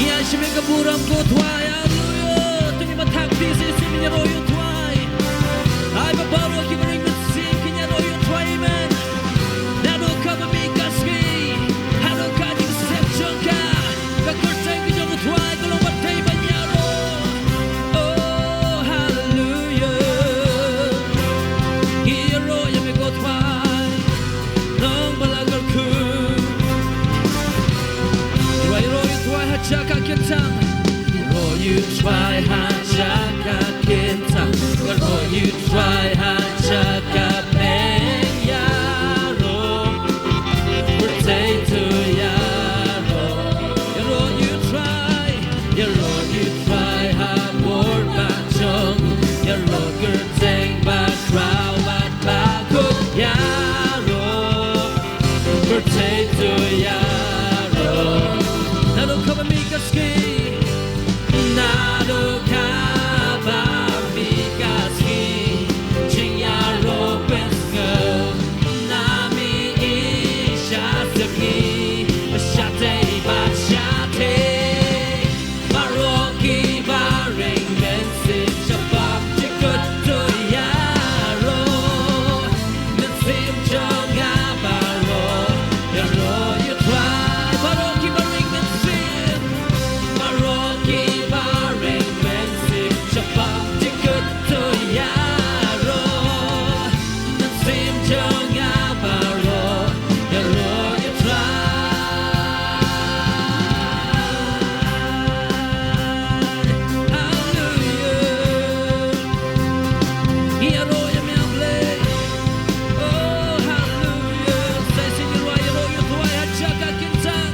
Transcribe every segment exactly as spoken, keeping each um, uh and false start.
Ïa shim ïa ka burom ko Trai, haleluya. To ngin ym thang kti shisien, ngin ïaroh ïa u Trai. Ai ba baroh kiba ring mynsiem kin ïaroh ïa u Trai, amen. Naduh kaba mih ka sngi haduh ka jingsep jong ka, ka kyrteng ka jong u Trai ka long ba dei ban ïaroh. Oh, haleluya. Ngi ïaroh ïa me ko Trai. Nong ba la kyrkhu. Ïaroh ïa u Trai ha jaka kyntang. Ïaroh ïa u Trai ha jaka kyntang. Ïaroh ïa u Trai ha jaka bneng, ïaroh. Pyrthei to ïaroh. Ïaroh ïa u Trai. Ïaroh ïa u Trai ha bor ba jong. Ïaroh kyrteng ba khraw bad ba khuid, ïaroh. Pyrthei to ïaroh. Naduh kaba mih ka sngi. Naduh kaba mih ka sngi. Jingïaroh pynsngew na mihngi sha sepngi, shatei bad shatei. Baroh kiba ring mynsiem shaphang jingkut to ïaroh. Mynsiem jong nga baroh ïaroh ïa u Trai. Baroh kiba ring mynsiem, baroh kiba ring mynsiem shaphang jingkut to ïaroh. Mynsiem jong nga baroh ïaroh ïa u Trai. Haleluya. Ïaroh ïa me, A Blei. Oh, haleluya. Sa shisien ngi ïaroh ïa u Trai ha jaka kyntang.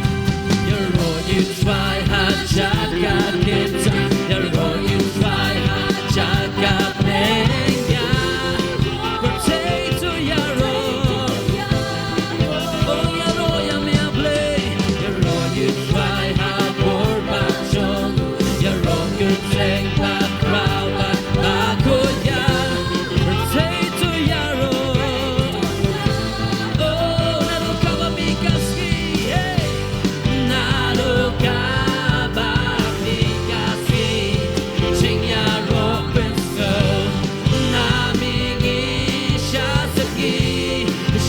Ïaroh ïa u Trai ha jaka kyntang. Ïaroh ïa u Trai ha jaka bneng, ïa. Pyrthei to ïaroh. Oh, ïaroh ïa me, A Blei. Ïaroh ïa u Trai ha bor ba jong. Ïaroh kyrteng ba khraw bad ba khuid, ïa. Pyrthei to ïaroh. Oh, naduh kaba mih ka sngi, hey. Naduh kaba mih ka sngi. Jingïaroh pynsngew na mihngi sha sepngi,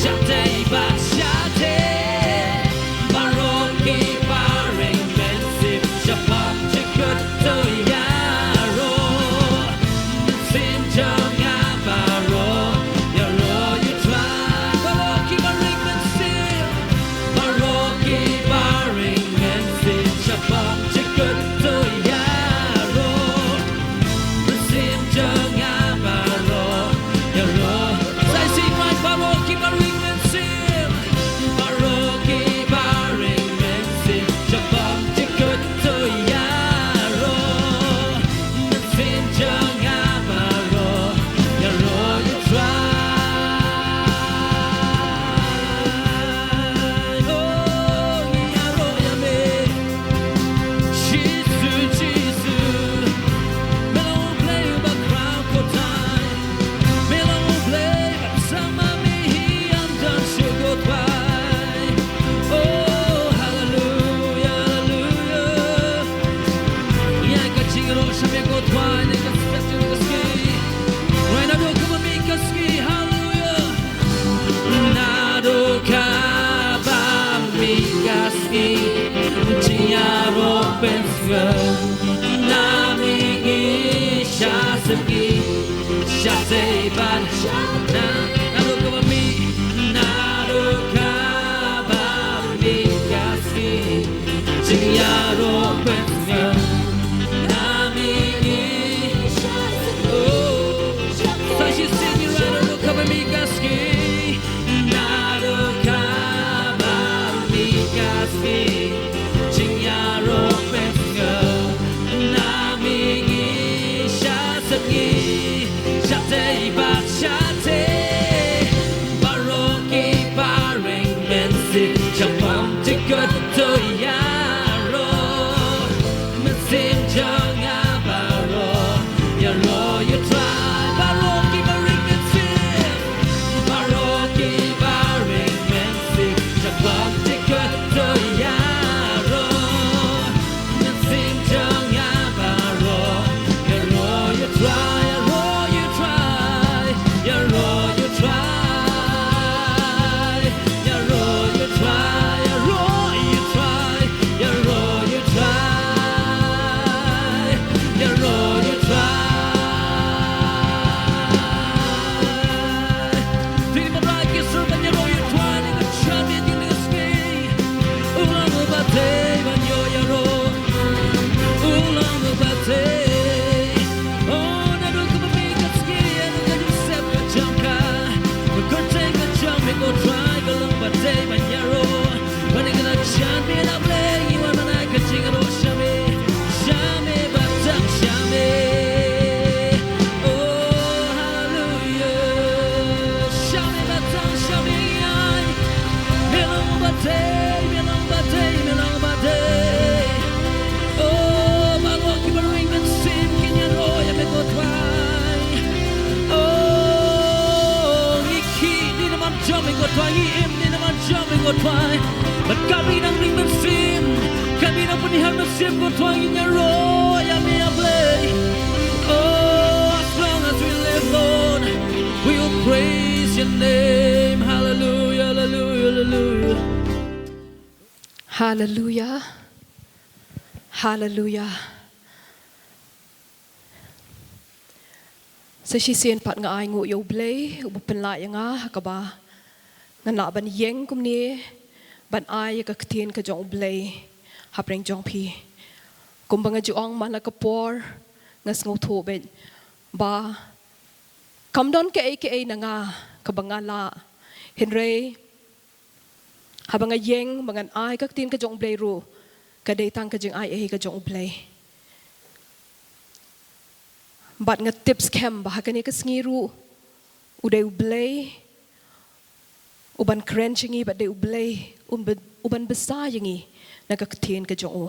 shatei bad shatei. Baroh kiba ring mynsiem shaphang jingkut to ïaroh. Mynsiem jong nga baroh ïaroh ïa u Trai. Baroh kiba ring mynsiem, baroh kiba ring mynsiem shaphang jingkut to ïaroh. Mynsiem jong nga baroh ïaroh. Sa shisien, baroh kiba ring mynsiem, baroh kiba ring mynsiem shaphang jingkut to ïaroh. Mynsiem jong nga baroh ïaroh ïa u Trai. Oh, ngi ïaroh ïa me. Jisu, Jisu. Me long U Blei uba khraw ko Trai. Me long U Blei ba tang ma me hi ïa ka jingïaroh sha me ko Trai, na ka step jong ka sngi. Right, naduh kaba mih ka sngi, haleluya. Naduh kaba mih ka sngi, jingïaroh pynsngew na mihngi sha sepngi. Shatei bad shatei. Naduh kaba mih, naduh kaba mih ka sngi. Jingïaroh pynsngew na mihngi. Oh. Sa shisien ngi ïaroh naduh kaba mih ka sngi. Naduh kaba mih ka sngi. Jingïaroh pynsngew na mihngi sha sepngi. Shatei bad shatei. Baroh kiba ring mynsiem shaphang jingkut to ïaroh. Mynsiem jong nga baroh ïaroh ïa u Trai. Baroh kiba ring mynsiem, baroh kiba ring mynsiem shaphang jingkut to ïaroh. Bad ka ri nang ring mynsiem, ka ri nang pynhiar mynsiem, ko Trai, ngin ïaroh ïa me, A Blei. Oh, as long as we live, Lord, we will praise your name. Hallelujah, hallelujah, hallelujah. Hallelujah. Hallelujah. Sa shisien pat nga ai nguh ïa U Blei uba pynlah ïa nga ha kaba ngan lah ban ïeng kumne ban ai ïa ka ktien ka jong U Blei hapdeng jong phi. Kumba nga ju ong man la ka por, nga sngewthuh beit ba kam don kaei kaei na nga kaba nga lah. Hynrei haba nga ïeng ba ngan ai ka ktien ka jong U Blei ruh, ka dei tang ka jingai ei ka jong U Blei. Bad nga tip skhem ba ha kane ka sngi ruh, u dei U Blei uban kren sha ngi, bad dei U Blei uban, uban bsa ïa ngi na ka ktien ka jong u.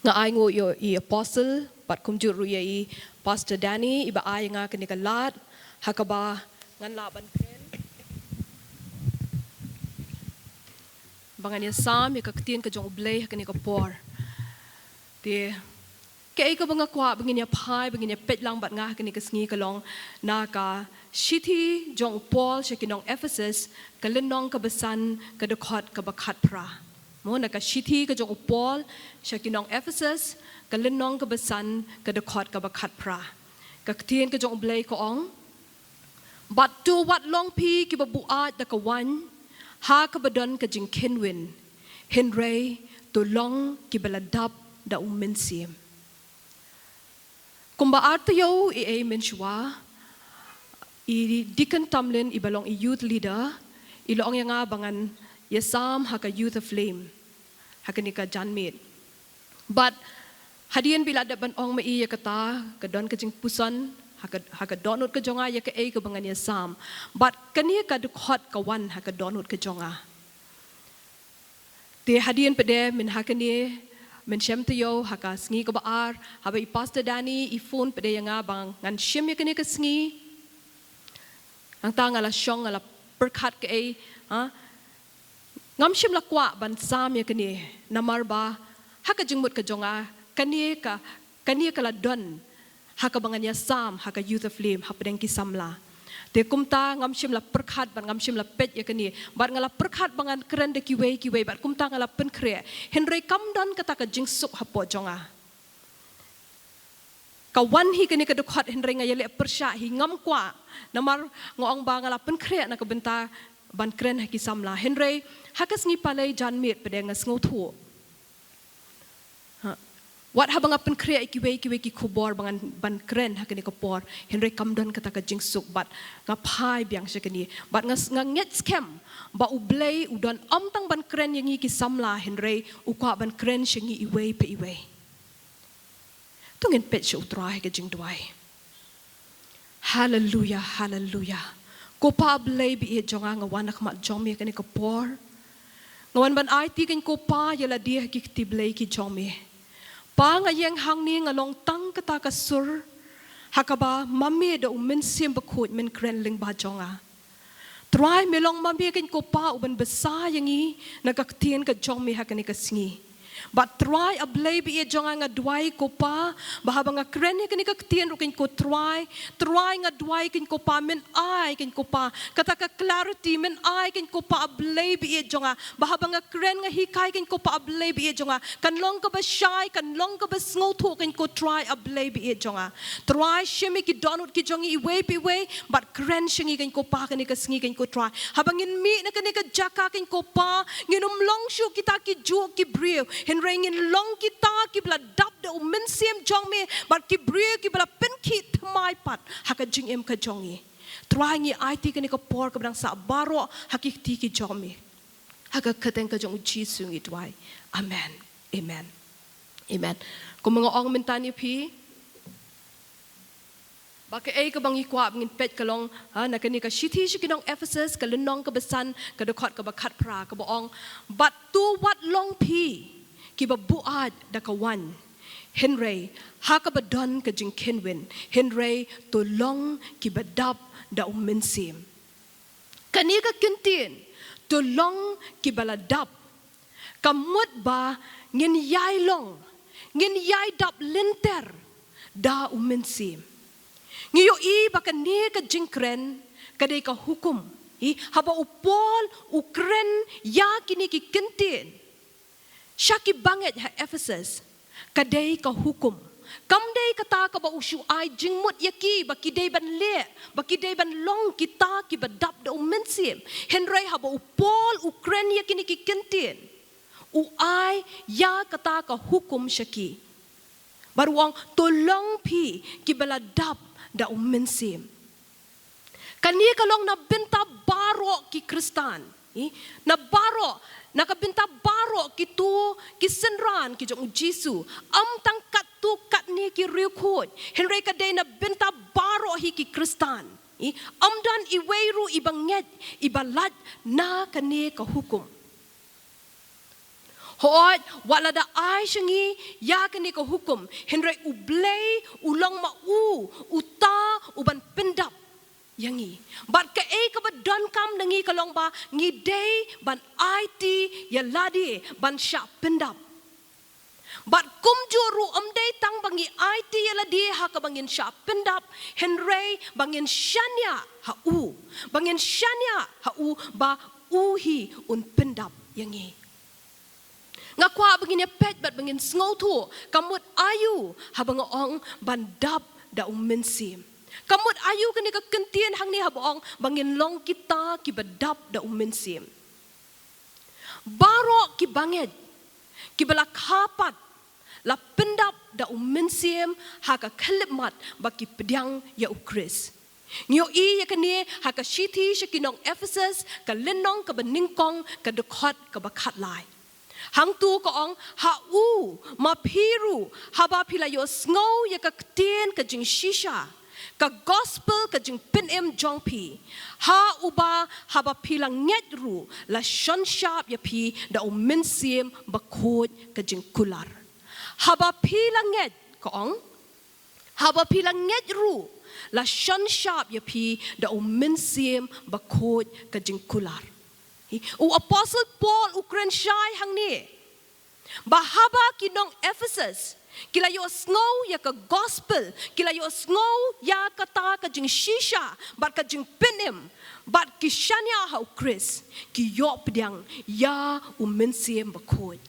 Nga ai nguh ïa i Apostle bad kumjuh ruh ïa i Pastor Danny iba ai ïa nga kane ka lad ha kaba ngan lah ban kren, ba ngan ïasam ïa ka ktien ka jong U Blei ha kane ka por. Te kaei kaba nga kwah ba ngin ïa phai, ba ngin ïa peit lang bad nga ha kane ka sngi ka long na ka shithi jong u Paul sha ki nong Ephesus, ka lynnong kaba san, ka dkhot kaba khatphra. Mo, na ka shithi ka jong u Paul sha ki nong Ephesus, ka lynnong kaba san, ka dkhot kaba khatphra. Ka ktien ka jong U Blei ka ong: Bad to wat long phi kiba buaid da ka waiñ ha kaba don ka jingkynwin, hynrei to long kiba la dap da U Mynsiem. Kumba ar taïew eiei mynshuwa, i Deacon Tamlin iba long i youth leader, i la ong ïa nga ba ngan ïasam ha ka Youth Aflame ha kane ka janmiet. Bad hadien ba i la dep ban ong ma i ïa kata, ka don ka jingpuson ha ka, ha ka dohnud ka jong nga ïa kaei kaba ngan ïasam. Bad kane ka dkhot ka wan ha ka dohnud ka jong nga. Te hadien pat de, myn ha kane, myn shem taïew ha ka sngi kaba ar, haba i Pastor Danny i phone pat de ïa nga ba ngan shim ïa kane ka sngi. Nangta nga la shong, nga la pyrkhat kaei, ha? Ngam shym la kwah ban sam ïa kane, namar ba ha ka jingmut ka jong nga, kane ka, kane ka la don ha kaba ngan ïasam ha ka Youth Aflame hapdeng ki samla. Te kumta ngam shym la pyrkhat bad ngam shym la peit ïa kane, bad nga la pyrkhat ba ngan kren da kiwei kiwei, bad kumta nga la pynkhreh. Hynrei kam don kata ka jingsuk hapoh jong nga. Ka wan hi kane ka dkhot, hynrei nga ïaleh pyrshah hi, ngam kwah. Namar nga ong ba nga la pynkhreh na ka bynta ban kren ha ki samla. Hynrei ha ka sngi palei janmiet pat de nga sngewthuh, ha, wat haba nga pynkhreh ïa kiwei kiwei ki khubor ba ngan ban kren ha kane ka por, hynrei kam don kata ka jingsuk, bad nga phai biang sha kane. Bad nga s-, nga ngeit skhem ba U Blei u don ym tang ban kren ïa ngi ki samla, hynrei u kwah ban kren sha ngi iwei pa iwei. To ngin peit sha U Trai ha ka jingduwai. Haleluya, haleluya. Ko Pa Blei ba ïeit jong nga, nga wan ha khmat jong me kane ka por. Nga wan ban aiti kein ko Pa ïa lade ha ki kti blei ki jong me. Pa, nga ïeng hangne nga long tang kata ka sur ha kaba ma me da U Mynsiem Bakhuid men kren lyngba jong nga. Trai, me long ma me kein ko Pa uban bsa ïa ngi na ka ktien ka jong me ha kane ka sngi. Bad Trai A Blei ba ïeit jong nga, nga duwai ko Pa ba haba nga kren ïa kane ka ktien ruh kein ko Trai, Trai nga duwai kein ko Pa men ai kein ko Pa kata ka clarity, men ai kein ko Pa A Blei ba ïeit jong nga, ba haba nga kren nga hikai kein ko Pa A Blei ba ïeit jong nga, kan long kaba shai, kan long kaba sngewthuh kein ko Trai A Blei ba ïeit jong nga. Trai, shim ïa ki dohnud ki jong ngi iwei pa iwei bad kren sha ngi kein ko Pa kane ka sngi kein ko Trai. Haba ngin mih na kane ka jaka kein ko Pa, ngin ym long shuh kita ki juh ki briew, hynrei ngin long kita kiba la dap da U Mynsiem jong me bad ki briew kiba la pynkhih thymmai pat ha ka jingim ka jong ngi. Trai, ngi aiti kane ka por kaba dang sah baroh ha ki kti ki jong me. Ha ka kyrteng ka jong U Jisu ngi duwai. Amen. Amen. Amen. Kumba nga ong mynta ïa phi, ba kaei kaba ngi kwah ba ngin peit ka long, ha, na kane ka shithi sha ki nong Ephesus, ka lynnong kaba san, ka dkhot kaba khatphra, kaba ong: Bad to wat long phi kiba buaid da ka waiñ, hynrei ha kaba don ka jingkynwin, hynrei to long kiba dap da U Mynsiem. Kane ka kyntien, to long kiba la dap, ka mut ba ngin ïai long, ngin ïai dap lynter da u Mynsiem. Ngi ïohi ba kane ka jingkren ka dei ka hukum. Hi, haba u Paul u kren ïa kine ki kyntien sha ki bangeit ha Ephesus, ka dei ka hukum. Kam dei kata kaba u shu ai jingmut ïa ki ba ki dei ban leh, ba ki dei ban long kita kiba dap da u Mynsiem. Hynrei haba u Paul u kren ïa kine ki kyntien, u ai ïa kata ka hukum sha ki. Bad u ong, to long phi kiba la dap da u Mynsiem. Kane ka long na bynta baroh ki Khristan. Hi, na baroh, na ka bynta baroh kito ki synran ki jong u Jisu. Ym tang katto katne ki riewkhuid. Hynrei ka dei na bynta baroh hi ki Khristan. Hi, ym don iwei ruh iba ngeit, iba lait na kane ka hukum. Hooid, wat la da ai sha ngi ïa kane ka hukum, hynrei u Blei u long ma u uta uban pyndap ïa ngi. Bad kaei kaba donkam na ngi ka long ba ngi dei ban aiti ïa lade ban shah pyndap. Bad kumjuh ruh ym dei tang ba ngi aiti ïa lade ha kaba ngin shah pyndap, hynrei ba ngin shaniah ha u, ba ngin shaniah ha u ba u hi un pyndap ïa ngi. Nga kwah ba ngin ïa peit bad ba ngin sngewthuh, ka mut aïu haba nga ong ban dap da u Mynsiem. Ka mut aïu kane ka kyntien hangne haba ong ba ngin long kita kiba dap da u Mynsiem. Baroh ki bangeit kiba la kha pat la pyndap da u Mynsiem ha ka khyllipmat ba ki pdiang ïa u Khrist. Ngi ïohi ïa kane ha ka shithi sha ki nong Ephesus, ka lynnong kaba nyngkong, ka dkhot kaba khatlai. Hangto ka ong, ha u ma phi ruh haba phi la ïohsngew ïa ka ktien ka jingshisha, ka gospel ka jingpynim jong phi, ha uba haba phi la ngeit ruh la shon shap ïa phi da u Mynsiem Bakhuid ka jingkular. Haba phi la ngeit, ka ong, haba phi la ngeit ruh la shon shap ïa phi da u Mynsiem Bakhuid ka jingkular. Hi, u Apostle Paul u kren shai hangne ba haba ki nong Ephesus ki la ïohsngew ïa ka gospel, ki la ïohsngew ïa kata ka jingshisha bad ka jingpynim, bad ki shaniah ha u Khrist, ki ïoh pdiang ïa u Mynsiem Bakhuid.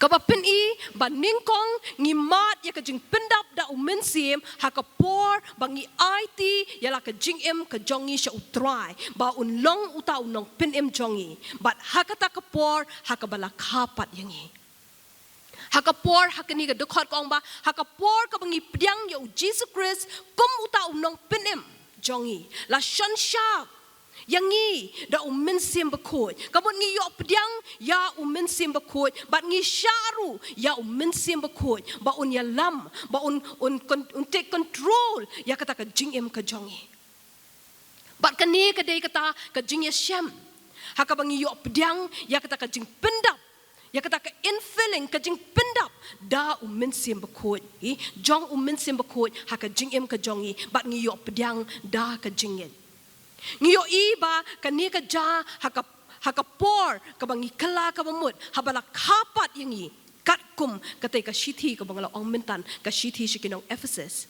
Kaba pyni ba nyngkong ngi mad ïa ka jingpyndap da u Mynsiem ha ka por ba ngi aiti ïa la ka jingim ka jong ngi sha u Trai ba un long uta u nongpynim jong ngi. Bad ha kata ka por ha kaba la kha pat ïa ngi. Ha ka por, ha kane ka dkhot ka ong ba ha ka por kaba ngi pdiang ïa u Jisu Khrist kum uta u nongpynim jong ngi, la shon shap ïa ngi da u Mynsiem Bakhuid. Ka mut ngi ïoh pdiang ïa u Mynsiem Bakhuid bad ngi shah ruh ïa u Mynsiem Bakhuid ba un ïalam, ba un, un, un take control ïa kata ka jingim ka jong ngi. Bad kane ka dei kata ka jingïashem ha kaba ngi ïoh pdiang ïa kata ka jingpyndap, ïa kata ka infilling, ka jingpyndap da u Mynsiem Bakhuid. Hi, jong u Mynsiem Bakhuid ha ka jingim ka jong ngi bad ngi ïoh pdiang da ka jingngeit. Ngi ïohi ba kane ka jia ha ka, ha ka por kaba ngi kylla kaba mut, haba la kha pat ïa ngi, katkum katei ka shithi kaba nga la ong mynta, ka shithi sha ki nong Ephesus.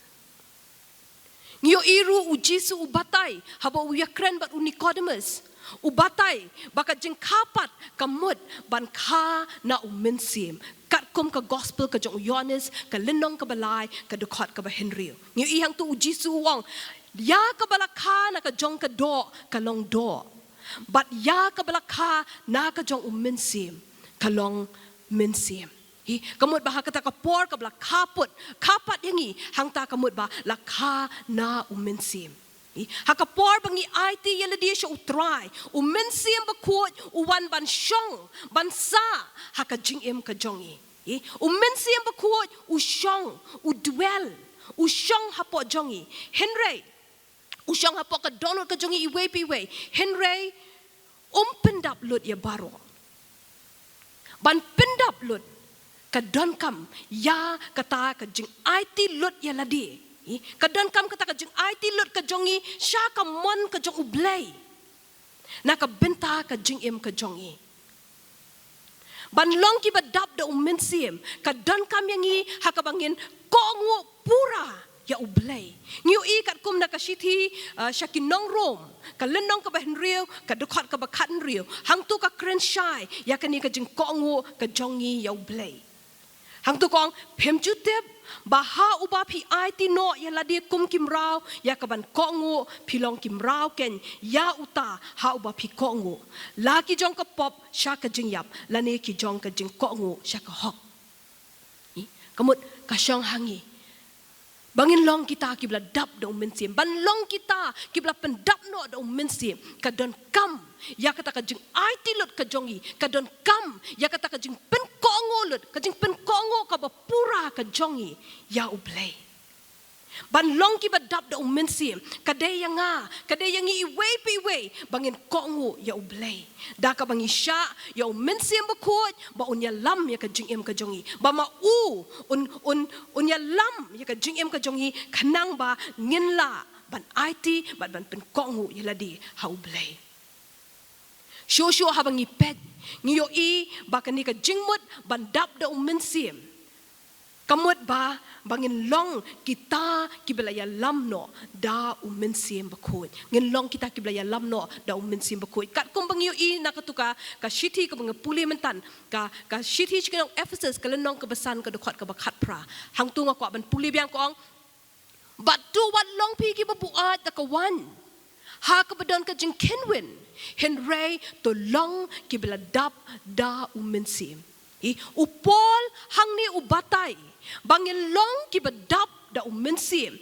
Ngi ïohi ruh u Jisu u batai haba u ïakren bad u Nicodemus. U batai ba ka jingkha pat ka mut ban kha na u Mynsiem, katkum ka gospel ka jong u Ïoannis, ka lynnong kaba lai, ka dkhot kaba hynriew. Ngi ïohi hangto u Jisu u ong, ïa kaba la kha na ka jong ka doh ka long doh, bad ïa kaba la kha na ka jong u Mynsiem ka long mynsiem. Hi, ka mut ba ha kata ka por kaba la kha put, kha pat ïa ngi, hangta ka mut ba la kha na u Mynsiem. Hi, ha ka por ba ngi aiti ïa lade sha u Trai, u Mynsiem Bakhuid u wan ban shong, ban sah ha ka jingim ka jong ngi. Hi, u Mynsiem Bakhuid u shong, u dwell, u shong hapoh jong ngi. Hynrei u shong hapoh ka dohnud ka jong ngi iwei pa iwei. Hynrei um pyndap lut ïa baroh. Ban pyndap lut ka donkam ïa kata ka jingaiti lut ïa lade. Hi, ka donkam kata ka jingaiti lut ka jong ngi sha ka mon ka jong u Blei. Na ka bynta ka jingim ka jong ngi. Ban long kiba dap da u Mynsiem, ka donkam ïa ngi ha kaba ngin kohnguh pura ïa u Blei. Ngi ïohi katkum na ka shithi, ah, sha ki nong Rom, ka lynnong kaba hynriew, ka dkhot kaba khathynriew. Hangto ka kren shai ïa kane ka jingkohnguh ka jong ngi ïa u Blei. Hangto ka ong, phim ju tip ba ha uba phi aiti noh ïa lade kum ki mraw ïa kaban kohnguh, phi long ki mraw keiñ ïa uta ha uba phi kohnguh, la ki jong ka pop sha ka jingïap, lane ki jong ka jingkohnguh sha ka hok. Hi, ka mut ka shong ha ngi ba ngin long kita kiba la dap da u Mynsiem. Ban long kita kiba la pyndap noh da u Mynsiem, ka donkam ïa kata ka jingaiti lut ka jong ngi, ka donkam ïa kata ka jingpynkohnguh lut, ka jingpynkohnguh kaba pura ka jong ngi ïa u Blei. Ban long kiba dap da u Mynsiem, ka dei ïa nga, ka dei ïa ngi iwei pa iwei ba ngin kohnguh ïa u Blei da kaba ngi shah ïa u Mynsiem Bakhuid ba un ïalam ïa ka jingim ka jong ngi, ba ma u un, un, un ïalam ïa ka jingim ka jong ngi, khnang ba ngin lah ban aiti bad ban pynkohnguh ïa lade ha u Blei. Shuh shuh haba ngi peit, ngi ïohi ba kane ka jingmut ban dap da u Mynsiem, ka mut ba, ba ngin long kita kiba la ïalam noh da u Mynsiem Bakhuid. Ngin long kita kiba la ïalam noh da u Mynsiem Bakhuid. Katkum ba ngi ïohi na kato ka, ka shithi kaba nga pule mynta, ka, ka shithi sha ki nong Ephesus, ka lynnong kaba san, ka dkhot kaba khatphra. Hangto nga kwah ban pule biang, ka ong, bad to wat long phi kiba buaid da ka waiñ ha kaba don ka jingkhynwin, hynrei to long kiba la dap da u Mynsiem. Hi, u Paul hangne u batai ba ngin long kiba dap da u Mynsiem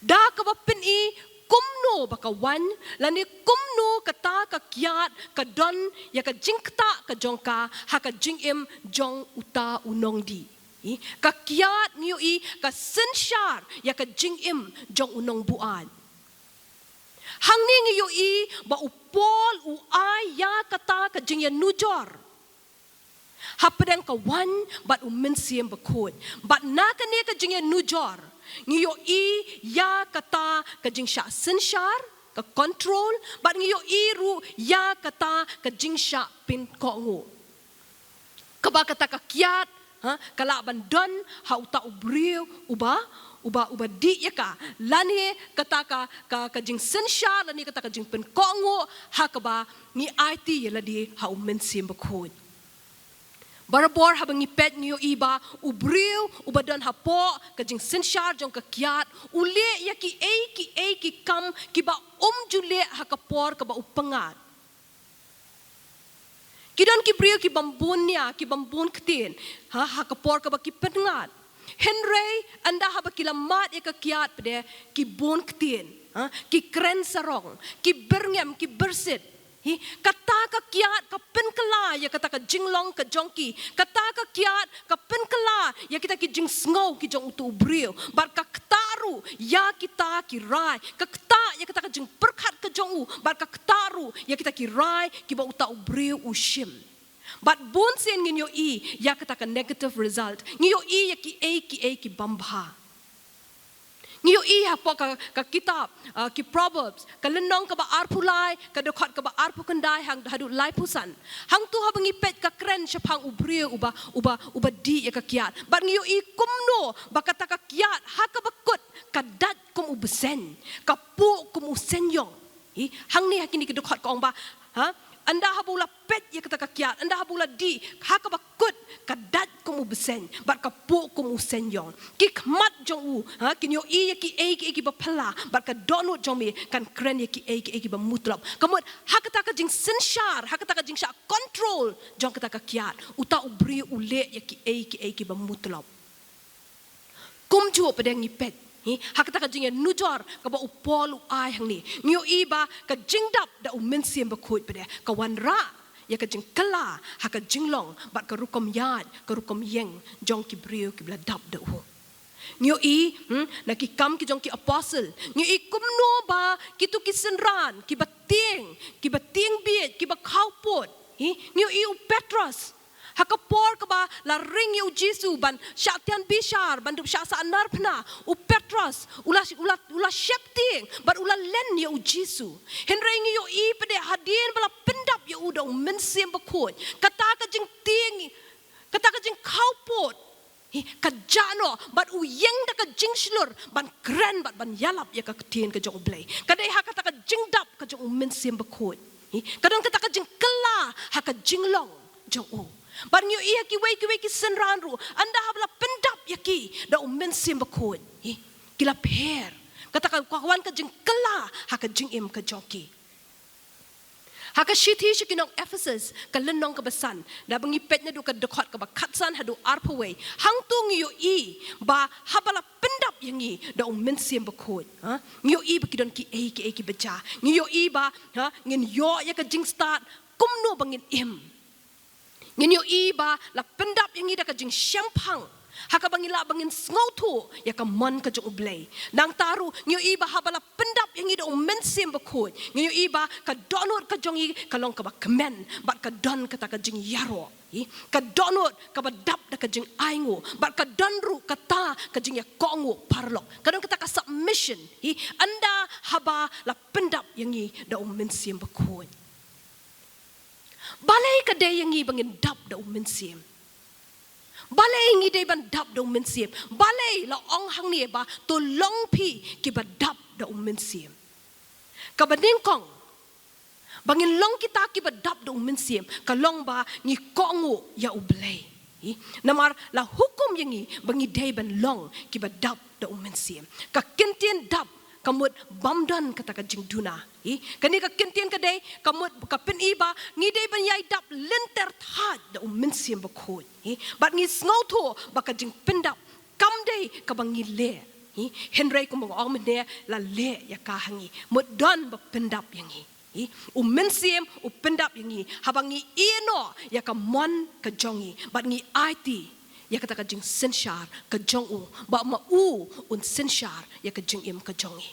da kaba pyni kumno ba ka waiñ lane kumno kata ka kiad ka don ïa ka jingktah ka jong ka ha ka jingim jong uta u nongdih. Hi, ka kiad ngi ïohi ka synshar ïa ka jingim jong u nongbuaid. Hangne ngi ïohi ba u Paul u ai ïa kata ka jingïanujor hapdeng ka waiñ bad u Mynsiem Bakhuid. Bad na kane ka jingïanujor ngi ïohi ïa kata ka jingshah synshar, ka control, bad ngi ïohi ruh ïa kata ka jingshah pynkohnguh. Kaba kata ka kiad, ha, ka lah ban don ha uta u briew uba, uba, uba dih ïa ka, lane kata ka, ka, ka jingsynshar, lane kata ka jingpynkohnguh, ha kaba ngi aiti ïa lade ha u Mynsiem Bakhuid. Barabor haba ngi peit ngi ïohi ba u briew uba don hapoh ka jingsynshar jong ka kiad u leh ïa kiei kiei ki kam kiba um ju leh ha ka por kaba u pyngngad. Ki don ki briew ki bym bun nia, ki bym bun ktien ha, ha ka por kaba ki pyngngad. Hynrei ynda haba ki la mad ïa ka kiad pat de ki bun ktien, ha, ki kren sarong, ki byrngem, ki byrsit. Hi, kata ka kiad ka pynkylla ïa kata ka jinglong ka jong ki. Kata ka kiad ka pynkylla ïa kita ki jingsngew ki jong uto u briew. Bad ka ktah ruh ïa kita ki rai. Ka ktah ïa kata ka jingpyrkhat ka jong u. Bad ka ktah ruh ïa kita ki rai kiba uta u briew u shim. Bad bun sien ngin ïohi ïa kata ka negative result. Ngi ïohi ïa kiei kiei ki bym bha. Ngi ïohi hapoh ka, ka kitab, ah, ki Proverbs, ka lynnong kaba arphew lai, ka dkhot kaba arphew khyndai hang, haduh laiphew san. Hangto haba ngi peit ka kren shaphang u briew uba, uba, uba dih ïa ka kiad. Bad ngi ïohi kumno ba kata ka kiad ha kaba kut ka dait kum u bseiñ, ka puh kum u seiñïong. Hi, hangne ha kine ki dkhot ka ong ba, ha? Ynda haba u la peit ïa kata ka kiad, ynda haba u la dih, ha kaba kut ka dait kum u bseiñ bad ka puh kum u seiñïong. Ki khmat jong u, ha, kin ïohi ïa kiei kiei kiba phylla, bad ka dohnud jong me kan kren ïa kiei kiei kiba mutlop. Ka mut ha kata ka jingsynshar, ha kata ka jingshah control jong kata ka kiad, uta u briew u leh ïa kiei kiei kiba mutlop. Kumjuh pat de ngi peit, hi, ha kata ka jingïanujor kaba u Paul u ai hangne, ngi ïohi ba ka jingdap da u Mynsiem Bakhuid pat de ka wanrah ïa ka jingkylla ha ka jinglong bad ka rukom ïaid, ka rukom ïeng jong ki briew kiba la dap da u. Ngi ïohi, hmm, na ki Kam ki jong ki Apostle, ngi ïohi kumno ba kito ki synran kiba tieng, kiba tieng bieit, kiba khawpud. Hi, ngi ïohi u Petros Ha ka por kaba la ring ïa u Jisu ban shah tian bishar, ban dup shah sahnarphna, u Petros u la, u la, u la sheptieng bad u la len ïa u Jisu. Hynrei ngi ïohi pat de hadien ba la pyndap ïa u da u Mynsiem Bakhuid, kata ka jingtieng, kata ka jingkhawpud, hi, ka jah noh, bad u ïeng da ka jingshlur ban kren bad ban ïalap ïa ka ktien ka jong U Blei. Ka dei ha kata ka jingdap ka jong u Mynsiem Bakhuid. Hi, ka don kata ka jingkylla ha ka jinglong jong u. Bad ngi ïohi ha kiwei kiwei ki synran ruh, ynda haba la pyndap ïa ki da u Mynsiem Bakhuid, hi, ki la pher. Kata ka, ka wan ka jingkylla ha ka jingim ka jong ki. Ha ka shithi sha ki nong Ephesus, ka lynnong kaba san, da ba ngi peit naduh ka dkhot kaba khatsan haduh arphew wei, hangto ngi ïohi ba haba la pyndap ïa ngi da u Mynsiem Bakhuid, ha, ngi ïohi ba ki don kiei kiei kiba jia. Ngi ïohi ba, ha, ngin ïoh ïa ka jingstad kumno ba ngin im. Ngin ïohi ba la pyndap ïa ngi da ka jingshemphang, ha kaba ngi lah ba ngin sngewthuh ïa ka mon ka jong U Blei. Nangta ruh ngi ïohi ba haba la pyndap ïa ngi da u Mynsiem Bakhuid, ngi ïohi ba ka dohnud ka jong ngi ka long kaba kmen, bad ka don kata ka jingïaroh, hi, ka dohnud kaba dap da ka jingainguh, bad ka don ruh kata ka jingïakohnguh paralok, ka don kata ka submission, hi, ynda haba la pyndap ïa ngi da u Mynsiem Bakhuid. Balei ka dei ïa ngi ba ngin dap da u Mynsiem? Balei ngi dei ban dap da u Mynsiem? Balei la ong hangne ba to long phi kiba dap da u Mynsiem? Kaba nyngkong, ba ngin long kita kiba dap da u Mynsiem, ka long ba ngi kohnguh ïa U Blei. Hi? Namar la hukum ïa ngi ba ngi dei ban long kiba dap da u Mynsiem. Ka kyntien dap ka mut bym don kata ka jingduna. Hi? Kane ka kyntien ka dei, ka mut ka pyni ba ngi dei ban ïai dap lynter thait da u Mynsiem Bakhuid. Hi? Bad ngi sngewthuh ba ka jingpyndap kam dei kaba ngi leh. Hi? Hynrei kumba nga ong mynne, la leh ïa ka ha ngi. Mut don ba pyndap ïa ngi. Hi? U Mynsiem u pyndap ïa ngi haba ngi ïehnoh ïa ka mon ka jong ngi, bad ngi aiti ïa kata ka jingsynshar ka jong u, ba ma u un synshar ïa ka jingim ka jong ngi.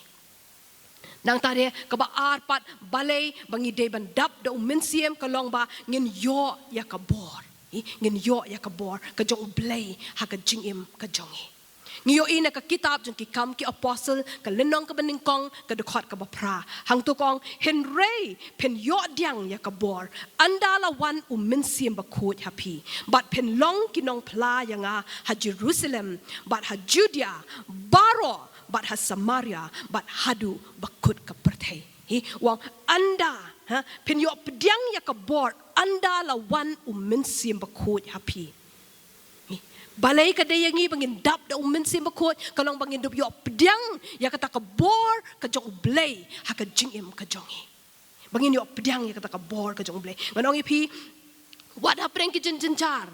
Nangta de kaba ar pat, balei ba ngi dei ban dap da u Mynsiem, ka long ba ngin ïoh ïa ka bor. Hi? Ngin ïoh ïa ka bor ka jong U Blei ha ka jingim ka jong ngi. Ngi ïohi na ka kitab jong Ki Kam ki Apostle, ka lynnong kaba nyngkong, ka dkhot kaba phra. Hangto ka ong, hynrei phin ïoh pdiang ïa ka bor ynda la wan u Mynsiem Bakhuid ha phi, bad phin long ki nongphla ïa nga ha Jerusalem, bad ha Judea baroh, bad ha Samaria, bad haduh ba kut ka pyrthei. Hi, u ong ynda, ha, phin ïoh pdiang ïa ka bor ynda la wan u Mynsiem Bakhuid ha phi. Hi. Balei ka dei ïa ngi ba ngin dap da u Mynsiem Bakhuid, ka long ba ngin dup ïoh pdiang ïa kata ka bor ka jong U Blei ha ka jingim ka jong ngi. Ba ngin ïoh pdiang ïa kata ka bor ka jong U Blei. Ngan ong ïa phi, wat hapdeng ki jynjar,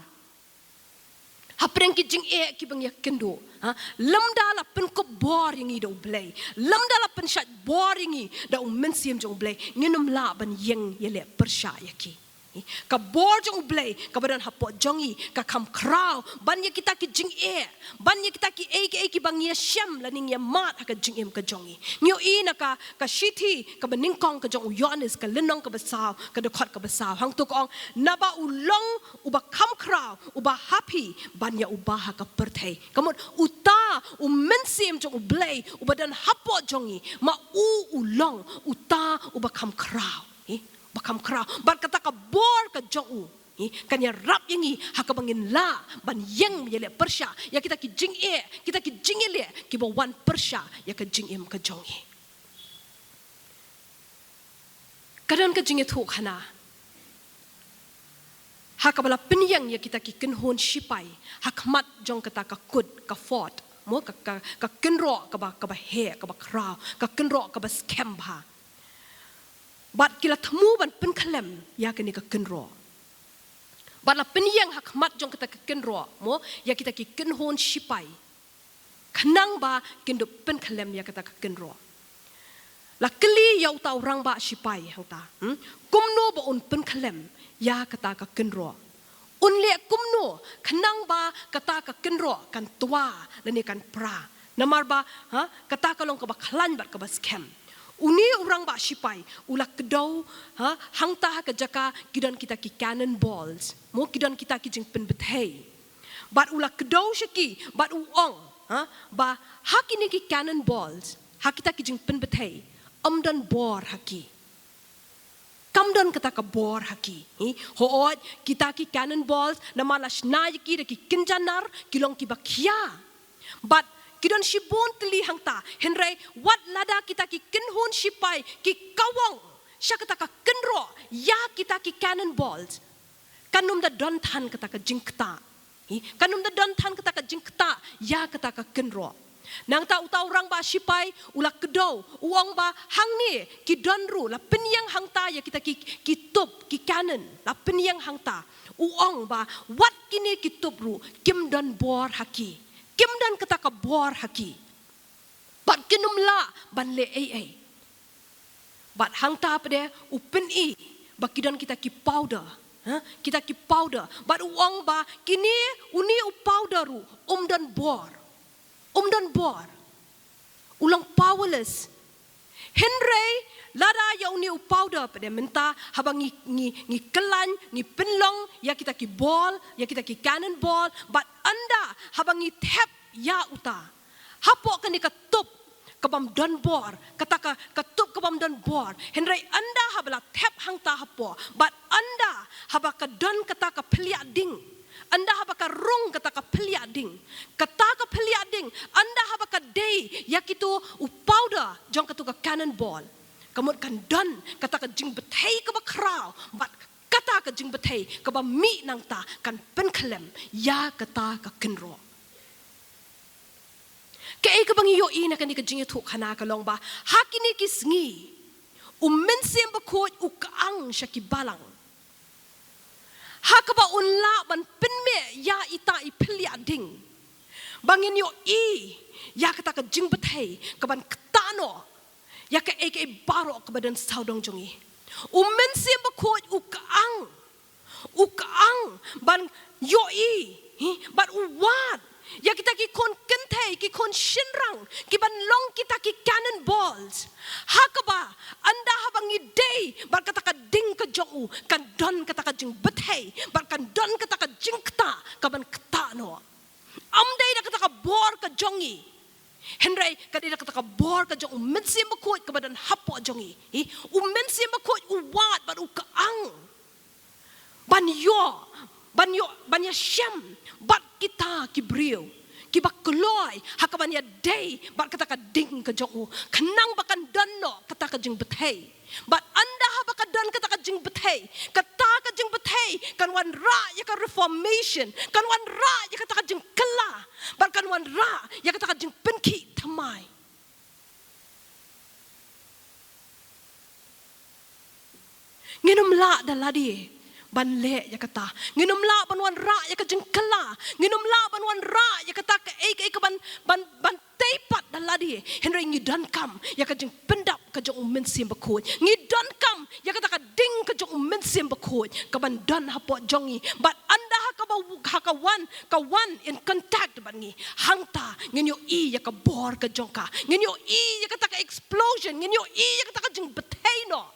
hapdeng ki jingeh kiba ngi ïakynduh, ha, lymda la pynkup bor ïa ngi da U Blei, lymda la pynshait bor ïa ngi da u Mynsiem jong U Blei, ngin ym lah ban ïeng ïaleh pyrshah ïa ki. Ka bor jong U Blei kaba don hapoh jong ngi ka kham khraw ban ïa kita ki jingeh, ban ïa kita kiei kiei kiba ngi ïashem lane ngi ïamad ha ka jingim ka jong ngi. Ngi ïohi na ka, ka shithi kaba nyngkong ka jong u Ïoannis, ka lynnong kaba saw, ka dkhot kaba saw. Hangto ka ong, naba u long uba kham khraw, uba ha phi, ban ïa uba ha ka pyrthei. Ka mut uta u Mynsiem jong U Blei uba don hapoh jong ngi, ma u u long uta uba kham khraw. Hi, ba kham khraw. Bad kata ka bor ka jong u, hi, kan ïarap ïa ngi ha kaba ngin lah ban ïeng ïaleh pyrshah ïa kita ki jingeh, kita ki jingïaleh kiba wan pyrshah ïa ka jingim ka jong ngi. Ka don ka jingïathuhkhana ha kaba la pynïeng ïa kita ki kynhun shipai ha khmat jong kata ka kut, ka fort, mo, ka, ka, ka kynroh kaba, kaba heh, kaba khraw, ka kynroh kaba skhem bha. Bad ki la thmu ban pynkhyllem ïa kane ka kynroh. Bad la pynïeng ha khmat jong kata ka kynroh, mo, ïa kita ki kynhun shipai, khnang ba kin dup pynkhyllem ïa kata ka kynroh. La kylli ïa uta u rangbah shipai hangta, hmm? Kumno ba un pynkhyllem ïa kata ka kynroh? Un leh kumno khnang ba kata ka kynroh kan twa lane kan pra? Namar ba, ha, kata ka long kaba khlaiñ bad kaba skhem. Une u rangbah shipai u la kdew, ha, hangta ha ka jaka ki don kita ki cannon balls. Mo, ki don kita ki jingpynbthei. Bad u la kdew sha ki, bad u ong, ha, ba ha kine ki cannon balls, ha kita ki jingpynbthei, ym don bor ha ki. Kam don kata ka bor ha ki. Hi, hooid, kita ki cannon balls, namar la shna ïa ki da ki kynja nar, ki long kiba khia. Bad ki don shibun tylli hangta, hynrei wat lada kita ki kynhun shipai ki kawang sha kata ka kynroh ïa kita ki cannon balls, kan ym da don than kata ka jingktah. Hi, kan ym da don than kata ka jingktah ïa kata ka kynroh. Nangta uta u rangbah shipai u la kdew, u ong ba hangne ki don ruh, la pynïeng hangta ïa kita ki, ki tup, ki cannon, la pynïeng hangta. U ong ba wat kine ki tup ruh kim don bor ha ki. Kim don kata ka bor ha ki. Bad kin ym lah ban leh ei ei. Bad hangta pat de u pyni ba ki don kita ki powder, ha? Kita ki powder. Bad u ong ba kine, une u powder ruh um don bor. Um don bor. U long powerless. Hynrei lada ïa une u powder pat de mynta, haba ngi, ngi, ngi khlaiñ, ngi pynlong ïa kita ki ball, ïa kita ki cannon ball, bad ynda haba ngi thep ïa uta hapoh kane ka tup ka bym don bor, kata ka, ka tup ka bym don bor. Hynrei ynda haba la thep hangta hapoh, bad ynda haba ka don kata ka phylliah ding, ynda haba ka rung kata ka phylliah ding, kata ka phylliah ding, ynda haba ka dei ïa kitu u powder jong katu ka cannon ball, ka mut kan don kata ka jingbthei kaba khraw, bad kata ka jingbthei kaba mih nangta kan pynkhlem ïa kata ka kynroh. Kaei kaba ngi ïohi na kane ka jingïathuhkhana ka long ba ha kine ki sngi u Mynsiem Bakhuid u kyang sha ki balang, ha kaba un lah ban pynmih ïa ita i phylliah ding, ba ngin ïohi ïa kata ka jingbthei kaban ktah noh ïa kaei kaei baroh kaba don sawdong jong ngi. U Mynsiem Bakhuid u kyang, u kyang ban ïohi, hi, bad u wad ïa kita ki khun kynthei, ki khun shynrang, kiban long kita ki cannon balls, ha kaba ynda haba ngi dei bad kata ka ding ka jong u, kan don kata ka jingbthei, bad kan don kata ka jingktah kaban ktah noh. Ym dei da kata ka bor ka jong ngi, hynrei ka dei da kata ka bor ka jong u Mynsiem Bakhuid kaba don hapoh jong ngi. Hi, u Mynsiem Bakhuid u wad bad u kyang ban ïoh, ban ïoh, ban ïashem bad kita ki briew kiba kloi ha kaban ïadei bad kata ka ding ka jong u, khnang ba kan don noh kata ka jingbthei. Bad ynda haba ka don kata ka jingbthei, kata ka jingbthei kan wanrah ïa ka reformation, kan wanrah ïa kata ka jingkylla, bad kan wanrah ïa kata ka jingpynkhih thymmai. Ngin ym lah da lade ban leh ïa kata. Ngin ym lah ban wanrah ïa ka jingkylla. Ngin ym lah ban wanrah ïa kata kaei kaei kaban, ban, ban tei pat da lade. Hynrei ngi donkam ïa ka jingpyndap ka jong u Mynsiem Bakhuid. Ngi donkam ïa kata ka ding ka jong u Mynsiem Bakhuid kaban don hapoh jong ngi. Bad ynda ha kaba, ha ka wan, ka wan in contact bad ngi, hangta ngin ïohi ïa ka bor ka jong ka. Ngin ïohi ïa kata ka explosion. Ngin ïohi ïa kata ka jingbthei noh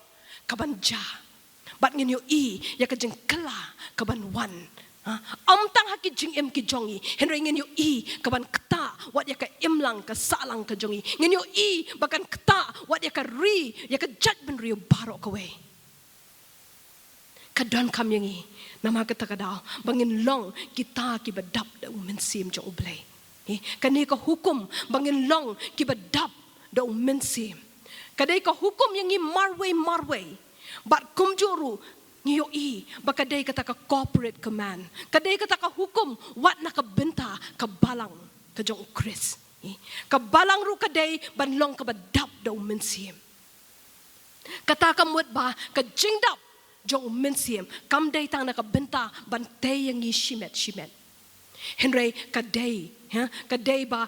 kaban jia. Bad ngin ïohi ïa ka jingkylla kaban wan. Ha? Ym tang ha ki jingim ki jong ngi, hynrei ngin ïohi kaban ktah wat ïa ka imlang ka sahlang ka jong ngi. Ngin ïohi ba kan ktah wat ïa ka ri, ïa ka jaitbynriew baroh kawei. Ka donkam ïa ngi, namar kata ka daw ba ngin long kita kiba dap da u Mynsiem jong u Blei. Hi, kane ka hukum ba ngin long kiba dap da u Mynsiem, ka dei ka hukum ïa ngi marwei marwei. Bad kumjuh ruh ngi ïohi ba ka dei kata ka corporate command, ka dei kata ka hukum wat na ka bynta ka balang ka jong u Khrist. Hi, ka balang ruh ka dei ban long kaba dap da u Mynsiem. Kata ka mut ba ka jingdap jong u Mynsiem kam dei tang na ka bynta ban tei ïa ngi shimet shimet, hynrei ka dei, ha, ka dei ba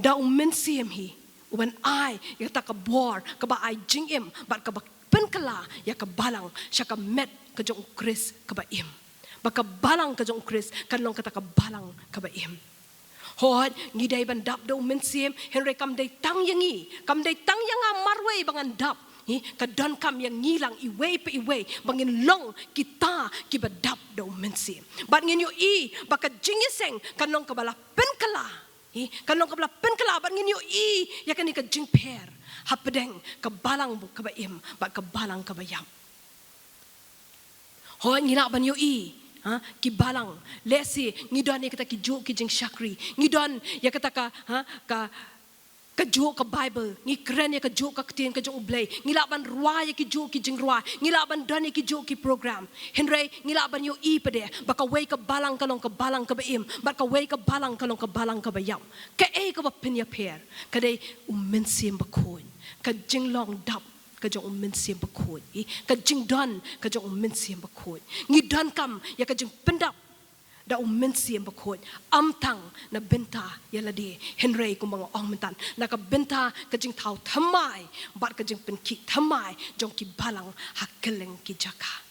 da u Mynsiem hi uban ai ïa kata ka bor kaba ai jingim bad kaba pynkylla ïa ka balang sha ka met ka jong u Khrist kaba im. Ba ka balang ka jong u Khrist kan long kata ka balang kaba im. Hooid, ngi dei ban dap da u Mynsiem, hynrei kam dei tang ïa ngi, kam dei tang ïa nga marwei ba ngan dap. Hi, ka donkam ïa ngi lang iwei pa iwei, ba ngin long kita kiba dap da u Mynsiem. Bad ngin ïohi ba ka jingïaseng kan long kaba la pynkylla. Hi, kan long kaba la pynkylla, bad ngin ïohi ïa kane ka jingpher hapdeng ka balang kaba im bad ka balang kaba ïap. Hooid, ngi lah ban ïohi, ha, ki balang, lehse ngi don ïa kita kijuh ki jingshakri, ngi don ïa kata ka, ha, ka, kajuh ka Bible, ngi kren ïa kajuh ka ktien ka jong U Blei, ngi lah ban rwai ïa kijuh ki jingrwai, ngi lah ban don ïa kijuh ki program. Hynrei ngi lah ban ïohi pat de ba kawei ka balang ka long ka balang kaba im, bad kawei ka balang ka long ka balang kaba ïap. Kaei kaba pynïapher? Ka dei u Mynsiem Bakhuid, ka jinglong dap ka jong u Mynsiem Bakhuid, hi, ka jingdon ka jong u Mynsiem Bakhuid. Ngi donkam ïa ka jingpyndap da u Mynsiem Bakhuid, ym tang na bynta ïa lade, hynrei kumba nga ong mynta, na ka bynta ka jingthaw thymmai bad ka jingpynkhih thymmai jong ki balang ha kylleng ki jaka.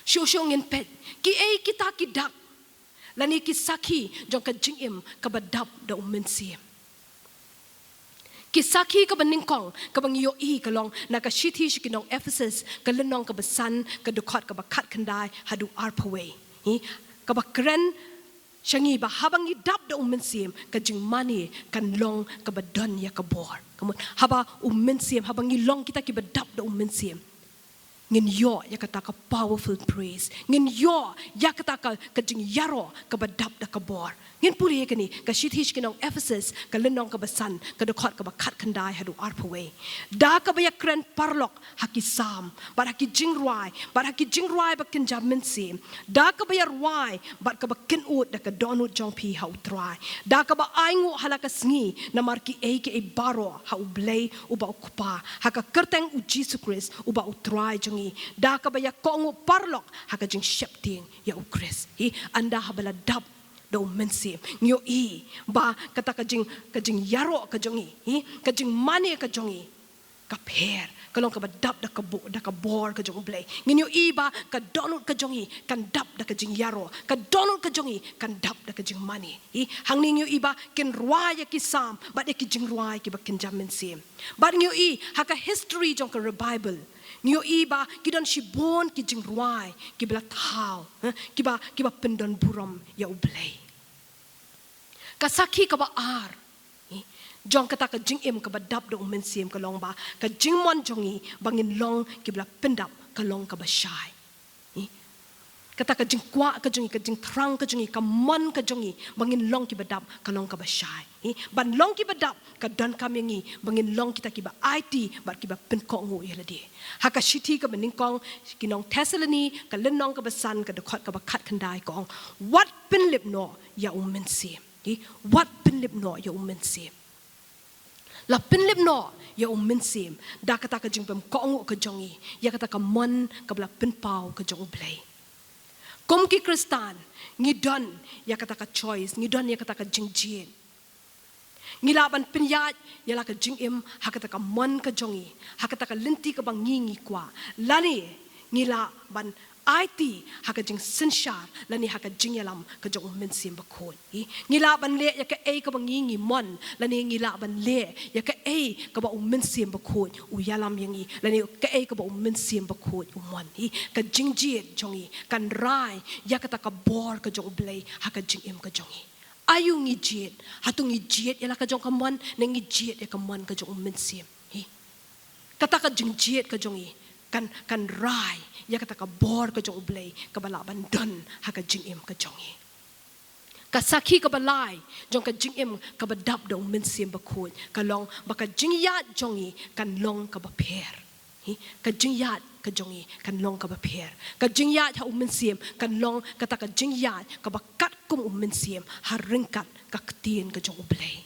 Shuh shuh ngin peit kiei kita ki dak lane ki sakhi jong ka jingim kaba dap da u Mynsiem. Ki sakhi kaba nyngkong kaba ngi ïohi ka long na ka shithi sha ki nong Ephesus, ka lynnong kaba san, ka dkhot kaba khatkhyndai haduh arphew wei. Hi, kaba kren sha ngi ba haba ngi dap da u Mynsiem, ka jingmane kan long kaba don ïa ka bor. Ka mut, haba u Mynsiem, haba ngi long kita kiba dap da u Mynsiem, ngin ïoh ïa kata ka powerful praise, ngin ïoh ïa kata ka, ka jingïaroh kaba dap da ka bor. Ngin pule ïa kane, ka shithi sha ki nong Ephesus, ka lynnong kaba san, ka dkhot kaba khatkhyndai haduh arphew wei. Da kaba ïakren paralok ha ki salm bad ha ki jingrwai bad ha ki jingrwai ba kynja mynsiem, da kaba ïarwai bad kaba kynud da ka dohnud jong phi ha U Trai, da kaba ainguh ha la ka sngi namar kiei kiei baroh ha U Blei uba U Kpa, ha ka kyrteng U Jisu Khrist uba U Trai jong ngi, da kaba ïakohnguh paralok ha ka jingsheptieng ïa U Khrist. Hi, ynda haba la dap da u Mynsiem, ngi ïohi ba kata ka jing, ka jingïaroh ka jong ngi, hi, ka jingmane ka jong ngi, ka pher, ka long kaba dap da ka bo-, da ka bor ka jong U Blei. Ngin ïohi ba ka dohnud ka jong ngi kan dap da ka jingïaroh, ka dohnud ka jong ngi kan dap da ka jingmane. Hi, hangne ngi ïohi ba kin rwai ïa ki salm bad ïa ki jingrwai kiba kynja mynsiem. Bad ngi ïohi ha ka history jong ka revival, ngi ïohi ba ki don shibun ki jingrwai kiba la thaw, eh, kiba, kiba pyndonburom ïa U Blei. Ka sakhi kaba ar, eh, jong kata ka jingim kaba dap da u Mynsiem ka long ba ka jingmon jong ngi ba ngin long kiba la pyndap ka long kaba shai. Eh, kata ka jingkwah ka jong ngi, ka jingthrang ka jong ngi, ka mon ka jong ngi ba ngin long kiba dap ka long kaba shai. Eh, ban long kiba dap ka donkam ïa ngi ba ngin long kita kiba aiti bad kiba pynkohnguh ïa lade. Ha ka shithi kaba nyngkong ki nong Thessaloni, ka lynnong kaba san, ka dkhot kaba khatkhyndai ka ong, wat pynlip noh ïa u Mynsiem. Hi, wat pynlip noh ïa u Mynsiem. La pynlip noh ïa u Mynsiem da kata ka jingpynkohnguh ka jong ngi ïa kata ka mon kaba la pynpaw ka jong U Blei. Kum ki Khristan, ngi don ïa kata ka choice, ngi don ïa kata ka jingjied. Ngi lah ban pynïaid ïa la ka jingim ha kata ka mon ka jong ngi, ha kata ka lynti kaba ngi, ngi kwah, lane ngi lah ban aiti ha ka jingsynshar lane ha ka jingïalam ka jong u Mynsiem Bakhuid. Hi, ngi lah ban leh ïa kaei kaba ngi, ngi mon, lane ngi lah ban leh ïa kaei kaba u Mynsiem Bakhuid u ïalam ïa ngi, lane kaei kaba u Mynsiem Bakhuid u mon. Hi, ka jingjied jong ngi kan rai ïa kata ka bor ka jong U Blei ha ka jingim ka jong ngi. Aïu ngi jied? Hato ngi jied ïa la ka jong ka mon, ne ngi jied ïa ka mon ka jong u Mynsiem? Hi. Kata ka jingjied ka jong ngi kan, kan rai ïa kata ka bor ka jong U Blei kaba lah ban don ha ka jingim ka jong ngi. Ka sakhi kaba lai jong ka jingim kaba dap da u Mynsiem Bakhuid ka long ba ka jingïaid jong ngi kan long kaba pher. Hi, ka jingïaid ka jong ngi kan long kaba pher. Ka jingïaid ha u Mynsiem kan long kata ka jingïaid kaba katkum u Mynsiem ha ryngkat ka ktien ka jong U Blei.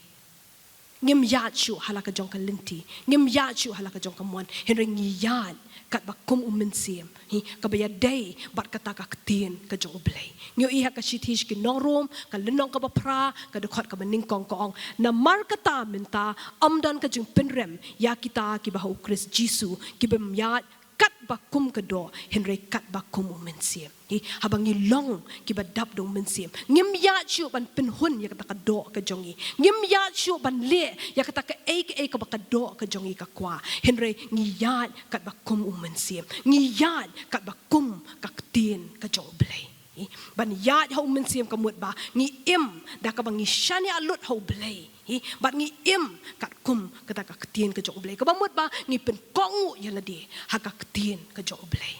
Ngim ïaid shuh ha la ka jong ka lynti, ngim ïaid shuh ha la ka jong ka mon, hynrei ngi ïaid katba kum u Mynsiem, hi, kaba ïadei bad kata ka ktien ka jong U Blei. Ngi ïohi ha ka shithi sha ki nong Rom, ka lynnong kaba phra, ka dkhot kaba nyngkong ka ong, namar kata mynta ym don ka jingpynrem ïa kita kiba ha u Khrist Jisu, kiba ym ïaid katba ba kum ka doh, hynrei katba kum u Mynsiem. Hi, haba ngi long kiba dap da u Mynsiem, ngim ïaid shuh ban pynhun ïa kata ka doh ka jong ngi. Ngim ïaid shuh ban leh ïa kata kaei kaei kaba ka doh ka jong ngi ka kwah. Hynrei ngi ïaid katba kum u Mynsiem. Ngi ïaid katba kum ka ktien ka jong u Blei. Hi, ban ïaid ha u Mynsiem ka mut ba ngi im da kaba ngi shaniah lut ha u Blei. Hi, bad ngi im katkum kata ka ktien ka jong u Blei. Kaba mut ba ngi pynkohnguh ïa lade ha ka ktien ka jong u Blei.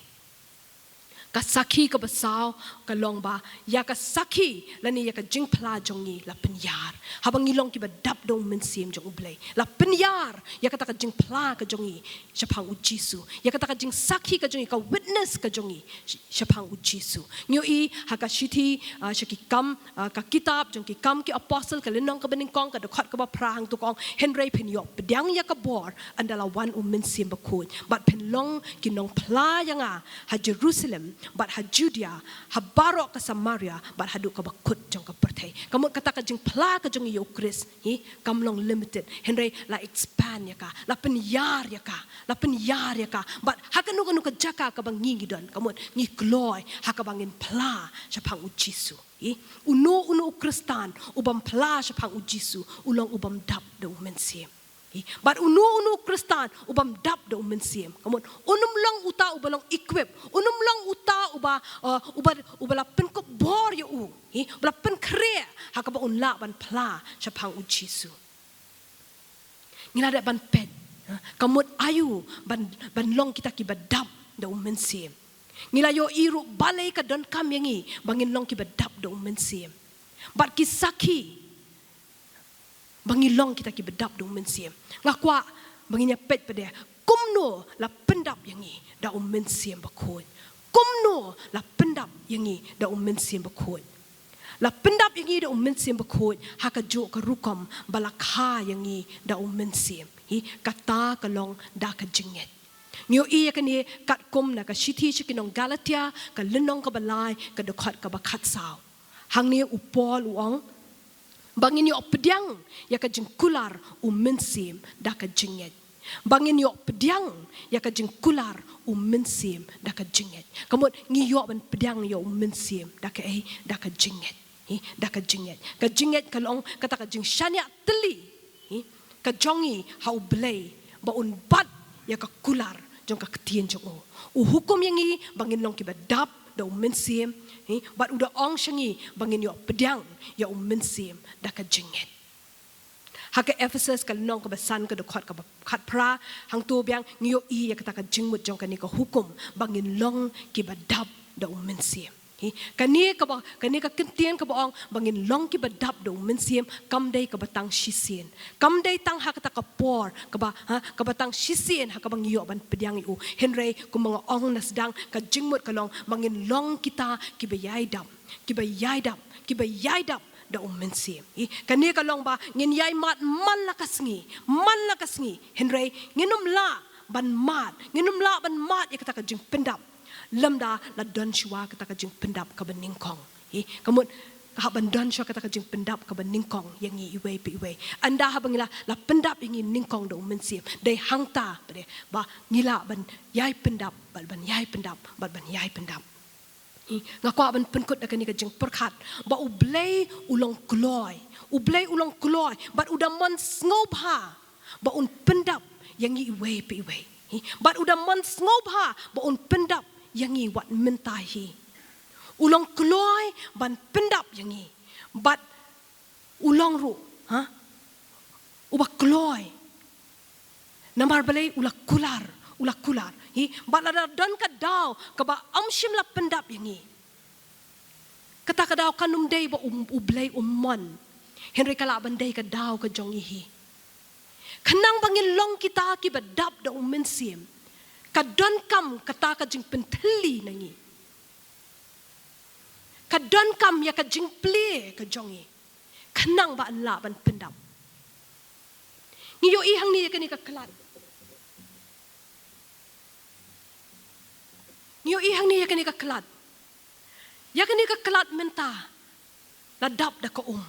Ka sakhi kaba saw ka long ba ïa ka sakhi lane ïa ka jingphla jong ngi la pynïar haba ngi long kiba dap da u Mynsiem jong u Blei. La pynïar ïa kata ka jingphla ka jong ngi shaphang u Jisu. Ïa kata ka jingsakhi ka jong ngi, ka witness ka jong ngi sh-, shaphang u Jisu. Ngi ïohi ha ka shithi, ah, sha ki kam, ah, ka kitab jong ki Kam ki Apostle ka lynnong kaba nyngkong ka dkhot kaba phra, hangto ka ong, hynrei phin ïoh pdiang ïa ka bor ynda la wan u Mynsiem Bakhuid. Bad phin long ki nongphla ïa nga ha Jerusalem, bad ha Judea, ha baroh ka Samaria, bad haduh kaba kut jong ka pyrthei. Ka mut kata ka jingphla ka jong ngi ïa u Khrist, hi, kam long limited. Hynrei la expand ïa ka, la pynïar ïa ka, la pynïar ïa ka. Bad ha kano kano ka jaka kaba ngi ngi don, ka mut ngi kloi ha kaba ngin phla shaphang u Jisu. Hi, uno uno u Khristan u bym phla shaphang u Jisu, u long u bym dap da u Mynsiem. Hi, bad uno uno u Khristan u bym dap da u Mynsiem, ka mut un ym long uta uba long equip, un ym long uta uba, uh, uba, uba la pynkup bor ïa u. Hi, uba la pynkhreh ha kaba un lah ban phla shaphang u Jisu. Ngi la dep ban peit, ha, ka mut aïu ban, ban long kita kiba dap da u Mynsiem. Ngi la ïohi ruh balei ka donkam ïa ngi ba ngin long kiba dap da u Mynsiem. Bad ki sakhi ba ngi long kita kiba dap da u Mynsiem. Nga kwah ba ngin ïa peit pat de kumno la pyndap ïa ngi da u Mynsiem Bakhuid. Kumno la pyndap ïa ngi da u Mynsiem Bakhuid? La pyndap ïa ngi da u Mynsiem Bakhuid ha kajuh ka rukom ba la kha ïa ngi da u Mynsiem. Hi, kata ka long da ka jingngeit. Ngi ïohi ïa kane katkum na ka shithi sha ki nong Galatia, ka lynnong kaba lai, ka dkhot kaba khatsaw. Hangne u Paul u ong ba ngin ïoh pdiang ïa ka jingkular u Mynsiem da ka jingngeit. Ba ngin ïoh pdiang ïa ka jingkular u Mynsiem da ka jingngeit. Ka mut ngi ïoh ban pdiang ïa u Mynsiem da kaei? Da ka jingngeit. Hi, da ka jingngeit. Ka jingngeit ka long kata ka jingshaniah tylli, hi, ka jong ngi ha u Blei ba un bat ïa ka kular jong ka ktien jong u. U hukum ïa ngi ba ngin long kiba dap da u Mynsiem, hi, bad u da ong sha ngi ba ngin ïoh pdiang ïa u Mynsiem da ka jingngeit. Ha ka Ephesus ka lynnong kaba san, ka dkhot kaba khatphra, hangto biang ngi ïohi ïa kata ka jingmut jong kane ka hukum ba ngin long kiba dap da u Mynsiem. Hi, kane kaba, kane ka kyntien kaba ong ba ngin long kiba dap da u Mynsiem kam dei kaba tang shisien. Kam dei tang ha kata ka por kaba, ha, kaba tang shisien ha kaba ngi ïoh ban pdiang ïa u. Hynrei kumba nga ong na sdang, ka jingmut ka long ba ngin long kita kiba ïai dap, kiba ïai dap, kiba ïai dap da u Mynsiem. Hi, kane ka long ba ngin ïai mad man la ka sngi, man la ka sngi. Hynrei ngin ym lah ban mad, ngin ym lah ban mad ïa kata ka jingpyndap lymda la don shuwa kata ka jingpyndap kaba nyngkong. Hi, ka mut ka hap ban don shuwa kata ka jingpyndap kaba nyngkong ïa ngi iwei pa iwei. Ynda haba ngi la, la pyndap ïa ngi nyngkong da u Mynsiem, dei hangta pat de ba ngi lah ban ïai pyndap, bad ban ïai pyndap, bad ban ïai pyndap. Hi, nga kwah ban pynkut da kane ka jingpyrkhat ba u Blei u long kloi. U Blei u long kloi bad u da mon sngewbha ba un pyndap ïa ngi iwei pa iwei. Hi, bad u da mon sngewbha ba un pyndap ïa ngi wat mynta hi. U long kloi ban pyndap ïa ngi. Bad u long ruh, ha, uba kloi. Namar balei? U la kular, u la kular. Hi, bad lada don ka daw kaba ym shym la pyndap ïa ngi, kata ka daw kan ym dei ba u, u Blei um mon. Hynrei ka lah ban dei ka daw ka jong ngi hi. Khnang ba ngin long kita kiba dap da u Mynsiem, ka donkam kata ka jingpynthylli na ngi. Ka donkam ïa ka jingplie ka jong ngi khnang ba yn lah ban pyndap. Ngi ïohi hangne ïa kane ka khlad. Ngi ïohi hangne ïa kane ka khlad. Ïa kane ka khlad mynta la dap da ka um.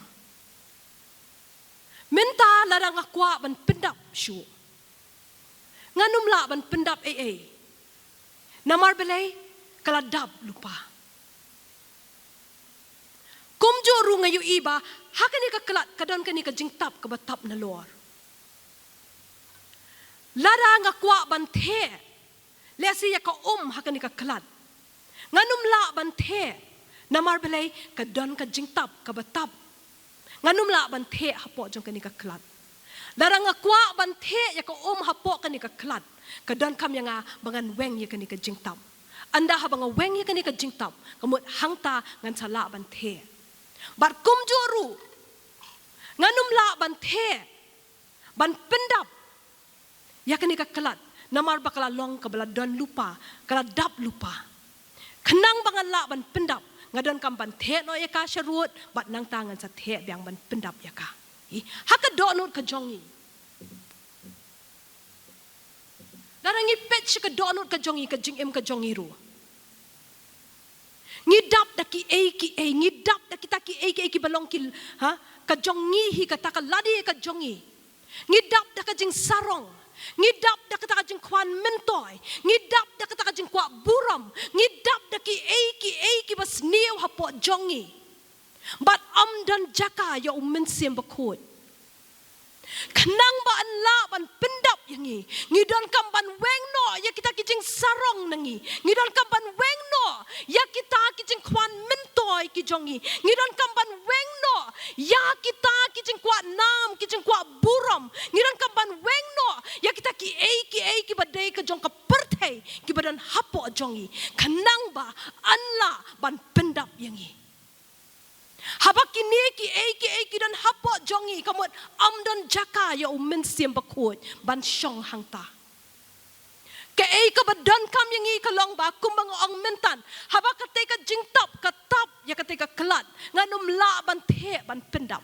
Mynta lada nga kwah ban pyndap shuh, ngan ym lah ban pyndap ei ei. Namar balei? Ka la dap lypa. Kumjuh ruh nga ïohi ba ha kane ka khlad ka don kane ka jingtap kaba tap nalor. Lada nga kwah ban theh lehse ïa ka um ha kane ka khlad, ngan ym lah ban theh. Namar balei? Ka don ka jingtap kaba tap. Ngan ym lah ban theh hapoh jong kane ka khlad. Lada nga kwah ban theh ïa ka um hapoh kane ka khlad, ka donkam ïa nga ba ngan weng ïa kane ka jingtap. Ynda haba nga weng ïa kane ka jingtap, ka mut hangta ngan sa lah ban theh. Bad kumjuh ruh, ngan ym lah ban theh, ban pyndap ïa kane ka khlad, namar ba ka la long kaba la don lypa, ka la dap lypa. Khnang ba ngan lah ban pyndap, nga donkam ban theh noh ïa ka sharud, bad nangta ngan sa theh biang ban pyndap ïa ka. Ih, ha ka dohnud ka jong ngi. Lada ngi peit sha ka dohnud ka jong ngi, ka jingim ka jong ngi ruh, ngi dap da kiei kiei, ngi dap da kita kiei kiei kiba long ki, ha, ka jong ngi hi, kata ka lade ka jong ngi. Ngi dap da ka jingsarong, ngi dap da kata ka jingkwah myntoi, ngi dap da kata ka jingkwah burom, ngi dap da kiei kiei kiba sniew hapoh jong ngi. Bad ym don jaka ïa U Mynsiem Bakhuid. Khnang ba yn lah ban pyndap ïa ngi, ngi donkam ban weng noh ïa kita ki jingsarong na ngi. Ngi donkam ban weng noh ïa kita ki jingkwah myntoi ki jong ngi. Ngi donkam ban weng noh ïa kita ki jingkwah nam, ki jingkwah burom. Ngi donkam ban weng noh ïa kita kiei kiei kiba dei ka jong ka pyrthei kiba don hapoh jong ngi, khnang ba yn lah ban pyndap ïa ngi. Haba kine kiei kiei ki don hapoh jong ngi, ka mut ym don jaka ïa U Mynsiem Bakhuid ban shong hangta. Kaei kaba donkam ïa ngi ka long ba, kumba nga ong mynta, haba katei ka jingtap ka tap ïa katei ka khlad, ngan ym lah ban theh ban pyndap.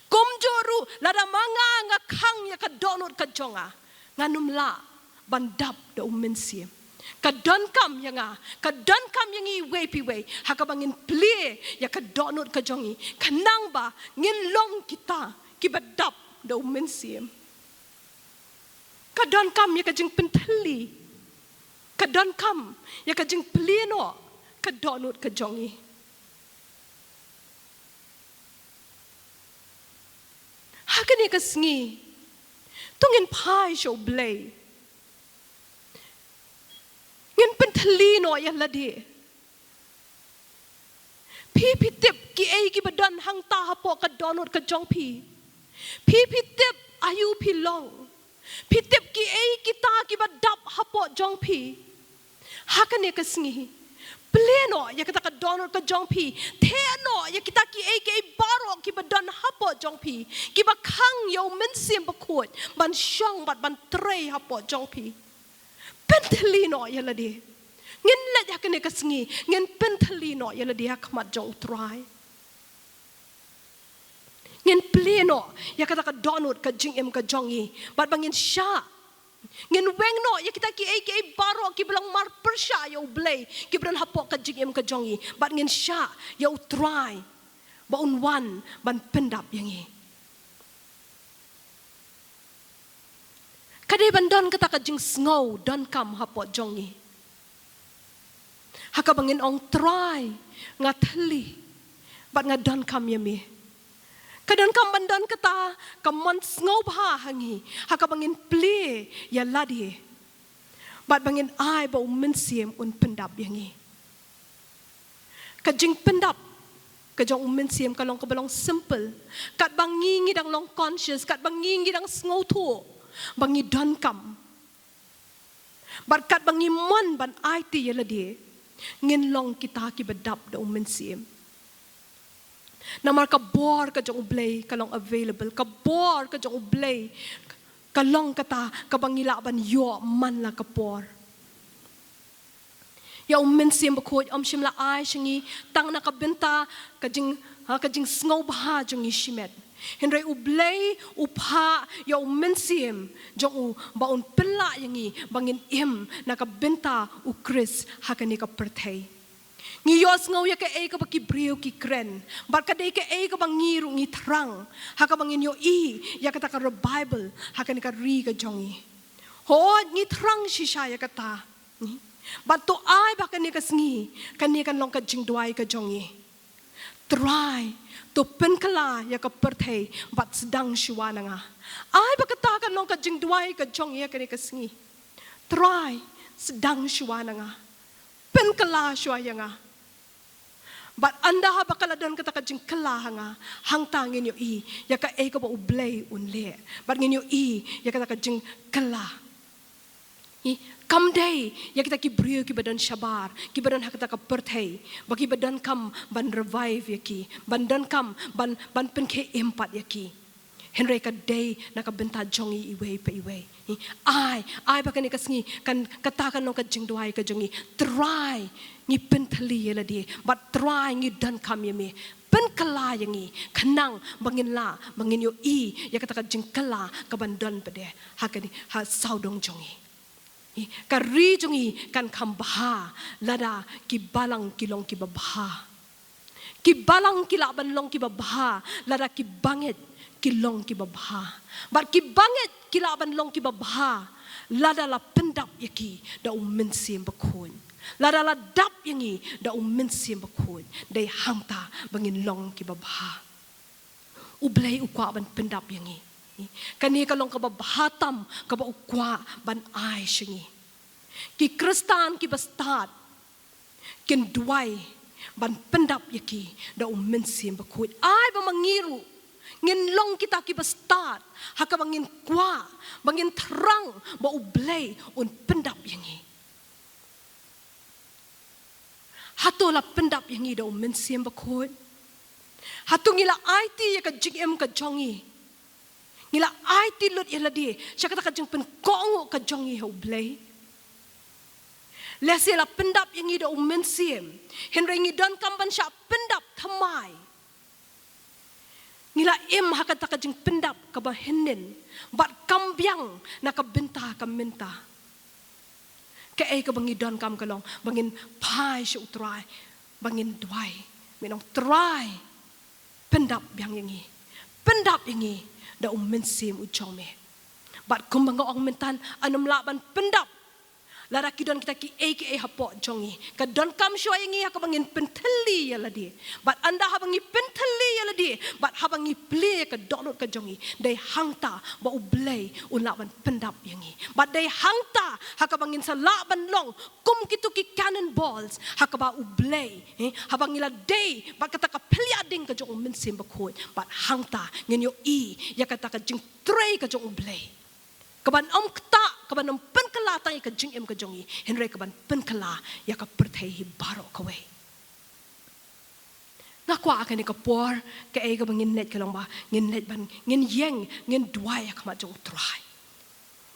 Kumjuh ruh, lada ma nga nga khang ïa ka dohnud ka jong nga, ngan ym lah ban dap da U Mynsiem. Ka donkam ïa nga, ka donkam ïa ngi iwei pa iwei, ha kaba ngin plie ïa ka dohnud ka jong ngi, khnang ba ngin long kita kiba dap da U Mynsiem. Ka donkam ïa ka jingpynthylli, ka donkam ïa ka jingplie noh ka dohnud ka jong ngi. Ha kane ka sngi, to ngin phai sha U Blei. Ngin pynthylli noh ïa lade. Phi, phi tip kiei kiba don hangta hapoh ka dohnud ka jong phi. Phi, phi tip aïu phi long. Phi tip kiei kita kiba dap hapoh jong phi. Ha kane ka sngi, plie noh ïa kata ka dohnud ka jong phi. Theh noh ïa kita kiei kiei baroh kiba don hapoh jong phi, kiba khang ïa U Mynsiem Bakhuid ban shong bad ban trei hapoh jong phi. Pynthylli noh ïa lade. Ngin leit ha kane ka sngi, ngin pynthylli noh ïa lade ha khmat jong U Trai. Ngin plie noh ïa kata ka dohnud ka jingim ka jong ngi, bad ba ngin shah. Ngin weng noh ïa kita kiei kiei baroh kiba long marpyrshah ïa U Blei kiba don hapoh ka jingim ka jong ngi, bad ngin shah ïa U Trai ba un wan ban pyndap ïa ngi. Ka dei ban don kata ka jingsngew donkam hapoh jong ngi, ha kaba ngin ong, Trai, nga thylli bad nga donkam ïa me. Ka donkam ban don kata ka mon sngewbha ha ngi, ha kaba ngin plie ïa lade, bad ba ngin ai ba U Mynsiem un pyndap ïa ngi. Ka jingpyndap ka jong U Mynsiem ka long kaba long simple. Katba ngi ngi dang long conscious, katba ngi ngi dang sngewthuh ba ngi donkam, bad katba ngi mon ban aiti ïa lade, ngin long kita kiba dap da U Mynsiem. Namar ka bor ka jong U Blei ka long available, ka bor ka jong U Blei ka long kata kaba ngi lah ban ïoh man la ka por. Ïa U Mynsiem Bakhuid um shym la ai sha ngi tang na ka bynta ka jing, ha, ka jingsngewbha jong ngi shimet. Hynrei U Blei u phah ïa U Mynsiem jong u ba un pynlah ïa ngi ba ngin im na ka bynta U Khrist ha kane ka pyrthei. Ngi ïohsngew ïa kaei kaba ki briew ki kren, bad ka dei kaei kaba ngi ruh ngi thrang, ha kaba ngin ïohi ïa kata ka revival ha kane ka ri ka jong ngi. Hooid, ngi thrang shisha ïa kata. Bad to ai ba kane ka sngi, kane kan long ka jingduwai ka jong ngi. Trai, to pynkylla ïa ka pyrthei bad sdang shuwa na nga. Ai ba kata kan long ka jingduwai ka jong ngi ïa kane ka sngi. Trai, sdang shuwa na nga. Pynkylla shuwa ïa nga. Bad ynda haba ka la don kata ka jingkylla ha nga, hangta ngin ïohi ïa kaei kaba U Blei un leh. Bad ngin ïohi ïa kata ka jingkylla. Hi, kam dei ïa kita ki briew kiba don shabar, kiba don ha kata ka pyrthei, ba kiba donkam ban revive ïa ki, ban donkam ban, ban pynkhie im pat ïa ki. Hynrei ka dei na ka bynta jong ngi iwei pa iwei. Hi, ai, ai ba kane ka sngi kan, kata kan long ka jingduwai ka jong ngi. Trai, ngi pynthylli ïa lade, bad Trai, ngi donkam ïa me. Pynkylla ïa ngi, khnang ba ngin lah, ba ngin ïohi ïa kata ka jingkylla kaban don pat de ha kane, ha sawdong jong ngi. Hi, ka ri jong ngi kan kham bha lada ki balang ki long kiba bha. Ki balang ki lah ban long kiba bha lada ki bangeit ki long kiba bha. Bad ki bangeit ki lah ban long kiba bha lada la pyndap ïa ki da U Mynsiem Bakhuid. Lada la dap ïa ngi da U Mynsiem Bakhuid. Dei hangta ba ngin long kiba bha. U Blei u kwah ban pyndap ïa ngi. Kane ka long kaba bha tam kaba u kwah ban ai sha ngi. Ki Khristan kiba stad kin duwai ban pyndap ïa ki da U Mynsiem Bakhuid. Ai ba ma ngi ruh ngin long kita kiba stad ha kaba ngin kwah, ba ngin thrang ba U Blei un pyndap ïa ngi. Hato la pyndap ïa ngi da U Mynsiem Bakhuid? Hato ngi la aiti ïa ka jingim ka jong ngi? Ngi la aiti lut ïa lade sha kata ka jingpynkohnguh ka jong ngi ha U Blei? Lehse la pyndap ïa ngi da U Mynsiem, hynrei ngi donkam ban shah pyndap thymmai. Ngi la im ha kata ka jingpyndap kaba hynnin bad kam biang na ka bynta ka mynta. Kaei kaba ngi donkam ka long ba ngin phai sha U Trai, ba ngin duwai, ngin ong, Trai, pyndap biang ïa ngi, pyndap ïa ngi da U Mynsiem u jong me. Bad kumba nga ong mynta, yn ym lah ban pyndap lada ki don kita kiei kiei hapoh jong ngi. Ka donkam shuwa ïa ngi ha kaba ngin pynthylli ïa lade. Bad ynda haba ngi pynthylli ïa lade, bad haba ngi plie ïa ka dohnud ka jong ngi, dei hangta ba U Blei un lah ban pyndap ïa ngi. Bad dei hangta ha kaba ngin sa lah ban long kum kito ki cannonballs ha kaba U Blei, eh, haba ngi la dei bad kata ka plie ding ka jong U Mynsiem Bakhuid, bad hangta ngin ïohi ïa kata ka jingtrei ka jong U Blei. Kaban ym ktah, kaban ym pynkylla tang ïa ka jingim ka jong ngi, hynrei kaban pynkylla ïa ka pyrthei hi baroh kawei. Nga kwah ha kane ka por, kaei kaba ngin leit ka long ba ngin leit ban, ngin ïeng, ngin duwai ha khmat jong U Trai.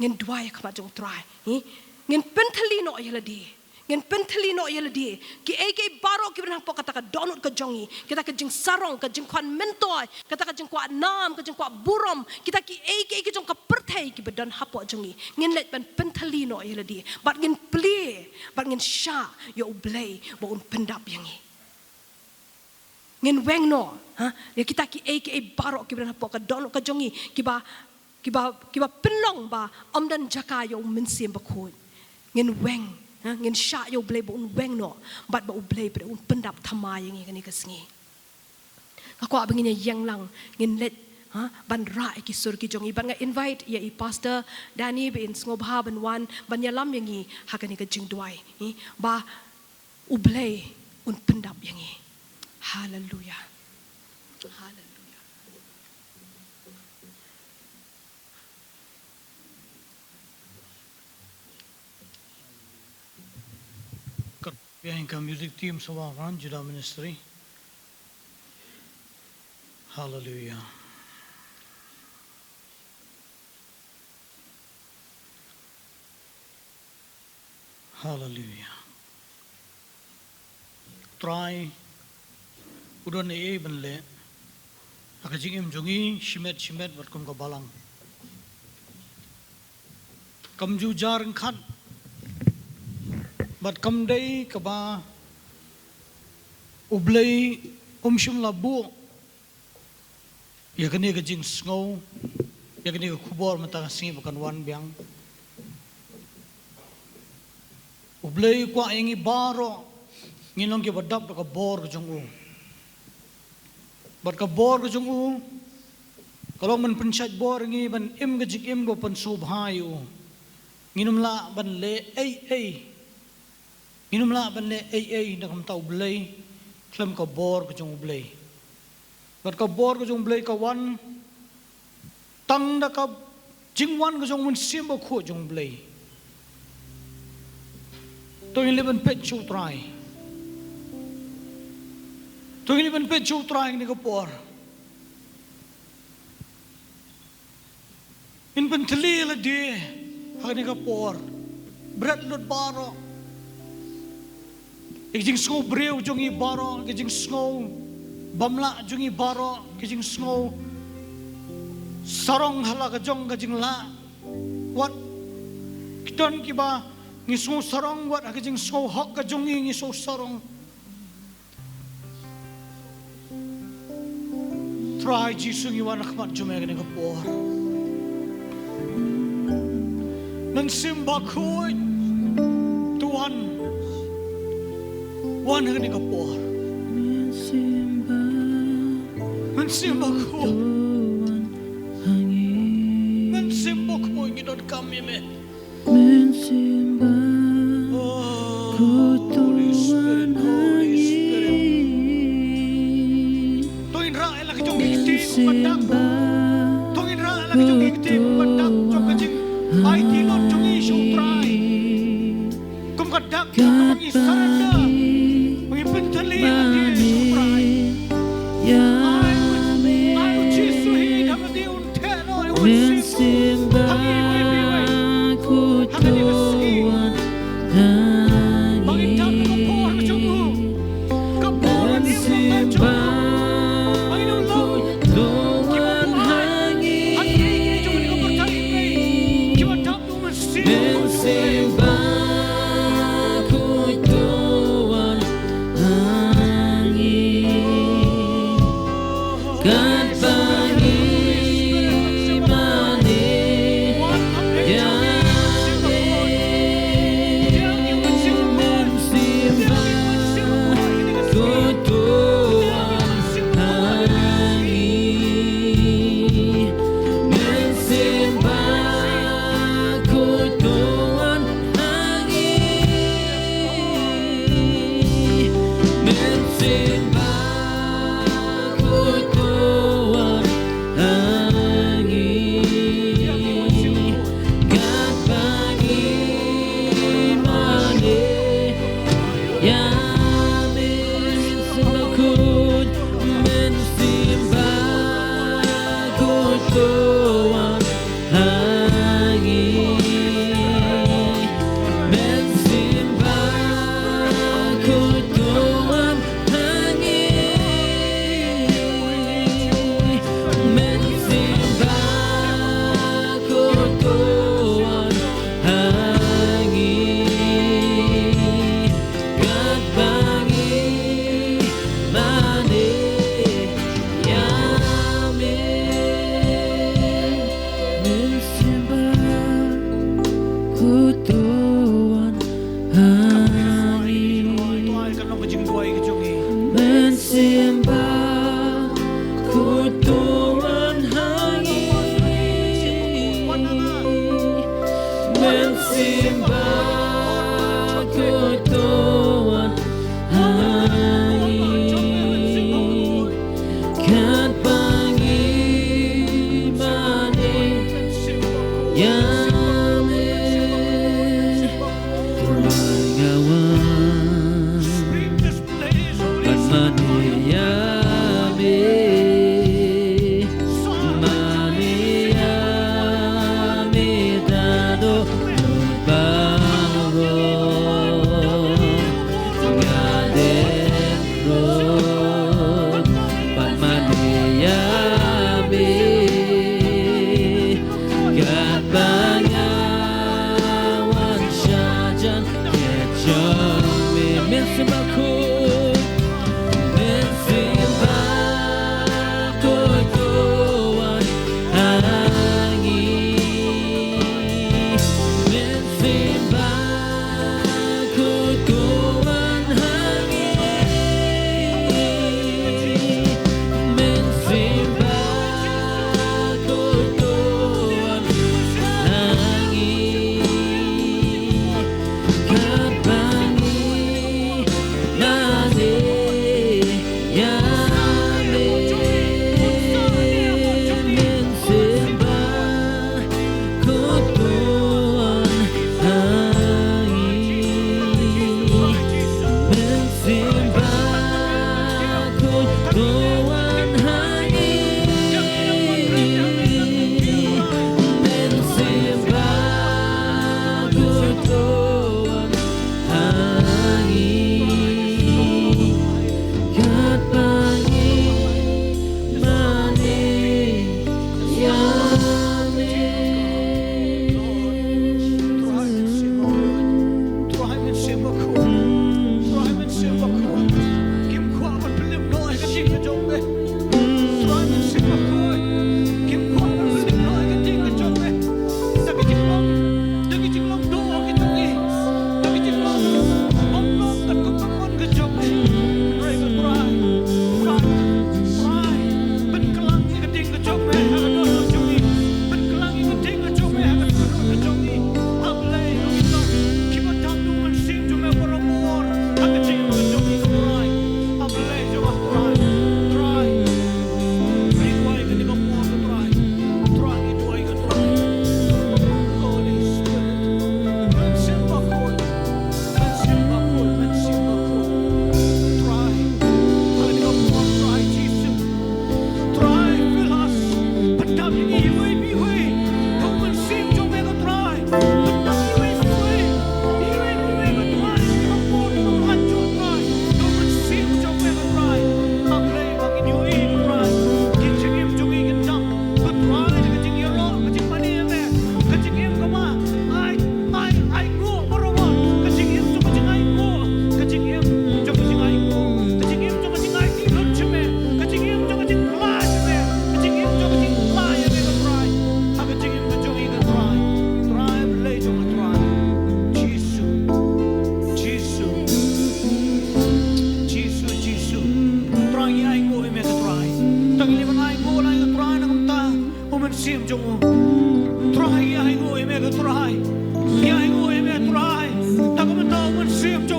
Ngin duwai ha khmat jong U Trai. Hi? Ngin pynthylli noh ïa lade. Ngin pynthylli noh ïa lade. Kiei kiei baroh kiba don hapoh kata ka dohnud ka jong ngi, kata ka jingsarong, ka jingkwah myntoi, kata ka jingkwah nam, ka jingkwah burom, kita kiei kiei ki jong ka pyrthei kiba don hapoh jong ngi, ngin leit ban pynthylli noh ïa lade. Bad ngin plie, bad ngin shah ïa U Blei ba un pyndap ïa ngi. Ngin weng noh, ha? Ïa kita kiei kiei baroh kiba don hapoh ka dohnud ka jong ngi, kiba, kiba, kiba pynlong ba ym don jaka ïa U Mynsiem Bakhuid. Ngin weng, ha? Ngin shah ïa U Blei ba un weng noh, bad ba U Blei pat un pyndap thymmai ïa ngi kane ka sngi. Nga kwah ba ngin ïa ïeng lang, ngin leit, ha, ban rah ïa ki sur ki jong ngi. Bad nga invite ïa i Pastor Danny ba in sngewbha ban wan ban ïalam ïa ngi ha kane ka jingduwai. Hi? Ba U Blei un pyndap ïa ngi. Haleluya. Haleluya. Kyrpad ïa ka music team sawdong Judah Ministry. Haleluya. Haleluya. Trai u don ei ei ban leh ha ka jingim jong ngi shimet shimet bad kum ka balang. Kam ju jar ryngkat bad kam dei kaba U Blei um shym la buh ïa kane ka jingsngew, ïa kane ka khubor mynta ka sngi ba kan wan biang. U Blei u kwah ïa ngi baroh ngin long kiba dap da ka bor ka jong u. Bad ka bor ka jong u ka long ban pynshait bor ïa ngi ban im ka jingim kaba pynsngewbha ïa u. Ngin ym lah ban leh ei ei. Ngin ym lah ban leh ei ei na ka bynta u Blei khlem ka bor ka jong u Blei. Bad ka bor ka jong u Blei ka wan tang da ka jingwan ka jong u Mynsiem Bakhuid jong u Blei. To ngin leit ban peit sha u Trai. To ngin leit ban peit sha u Trai ha kane ka por. Ngin pynthylli ïa lade ha kane ka por. Bret lut baroh. Ïa ka jingsngew briew jong ngi baroh, ïa ka jingsngew bym lah jong ngi baroh, ïa ka jingsngew sarong ha la ka jong ka jinglah. Wat ki don kiba ngi sngew sarong, wat ha ka jingsngew hok ka jong ngi ngi sngew sarong. Trai Jisu, ngi wan ha khmat jong me ha kane ka por. Mynsiem Bakhuid, to wan. Wan ha kane ka por. Mynsiem Bakhuid. Mynsiem Bakhuid, ngi donkam ïa me. Mynsiem Bakhuid, to wan ha ngi. To ngin rah ïa la ka jong ki kti kum ka dak. To ngin rah ïa la ka jong ki kti kum ka dak jong ka jingaiti lut jong ngi sha u Trai. Kum ka dak jong ka ba ngi surrender, ba ngi pynthylli ïa lade sha u Trai. Ai u Jisu hi da ka dei un Mynsiem Bakhuid, to wan ha ngi. Mynsiem Bakhuid, to wan ha ngi. Mynsiem Bakhuid, to wan ha ngi. Katba ngi mane ïa me. Mynsiem Bakhuid, to wan ha ngi. Mynsiem Bakhuid, to wan ha ngi. Mynsiem Bakhuid, to wan ha ngi. Katba ngi mane ïa me. Mynsiem Bakhuid, Mynsiem Bakhuid, to wan ha ngi. Mynsiem Bakhuid, to wan ha ngi. Mynsiem Bakhuid, to wan ha ngi. Katba ngi mane ïa me. Mynsiem Bakhuid, to wan ha ngi. Mynsiem Bakhuid, to wan ha ngi. Mynsiem Bakhuid, to wan ha ngi. Katba ngi mane ïa me. Trai, nga wan ban mane ïa me. Mane ïa me da dohnud baroh.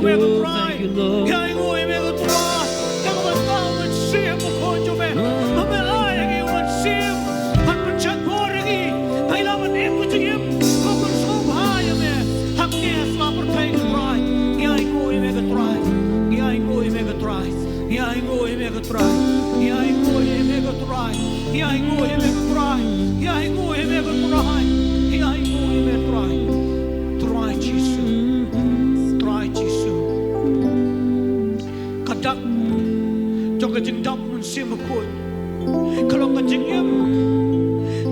me ko Trai. Ngi ainguh ïa me ko Trai. Ïa kaba sdang u Mynsiem Bakhuid jong me. Ba me ai ïa ngi u mynsiem ban pynshait bor ïa ngi. Ba ngi lah ban im ka jingim kaba sngewbha ïa me. Hangne ha sla pyrthei ko Trai. Ngi ainguh ïa me ko Trai. Ngi ainguh ïa me ko Trai. Ngi ainguh ïa me ko Trai. Ngi ainguh ïa me ko Trai. Ngi ainguh ïa me ko Trai. Ngi ainguh ïa me ko Trai. Ngi ainguh ïa me Trai. Trai Jisu. Trai Jisu. Ka dak jong ka jingdap Mynsiem Bakhuid ka long ka jingim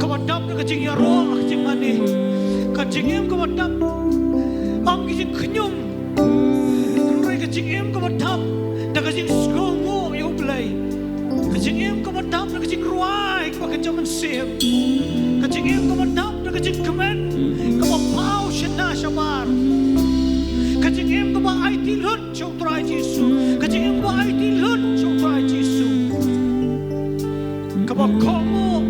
kaba dap da ka jingïaroh, ka jingmane. Ka jingim kaba dap ym ki jingkhñium. Hynrei ka jingim kaba dap da ka jingsngewnguh ïa U Blei. Ka jingim kaba dap da ka jingrwai kaba kynja mynsiem. Ka jingim kaba dap da ka jingkmen kaba paw shynna shabar. Ka jingim kaba aiti lut sha U Trai Jisu. Ka jingim kaba aiti lut sha U Trai Jisu. Kaba kohnguh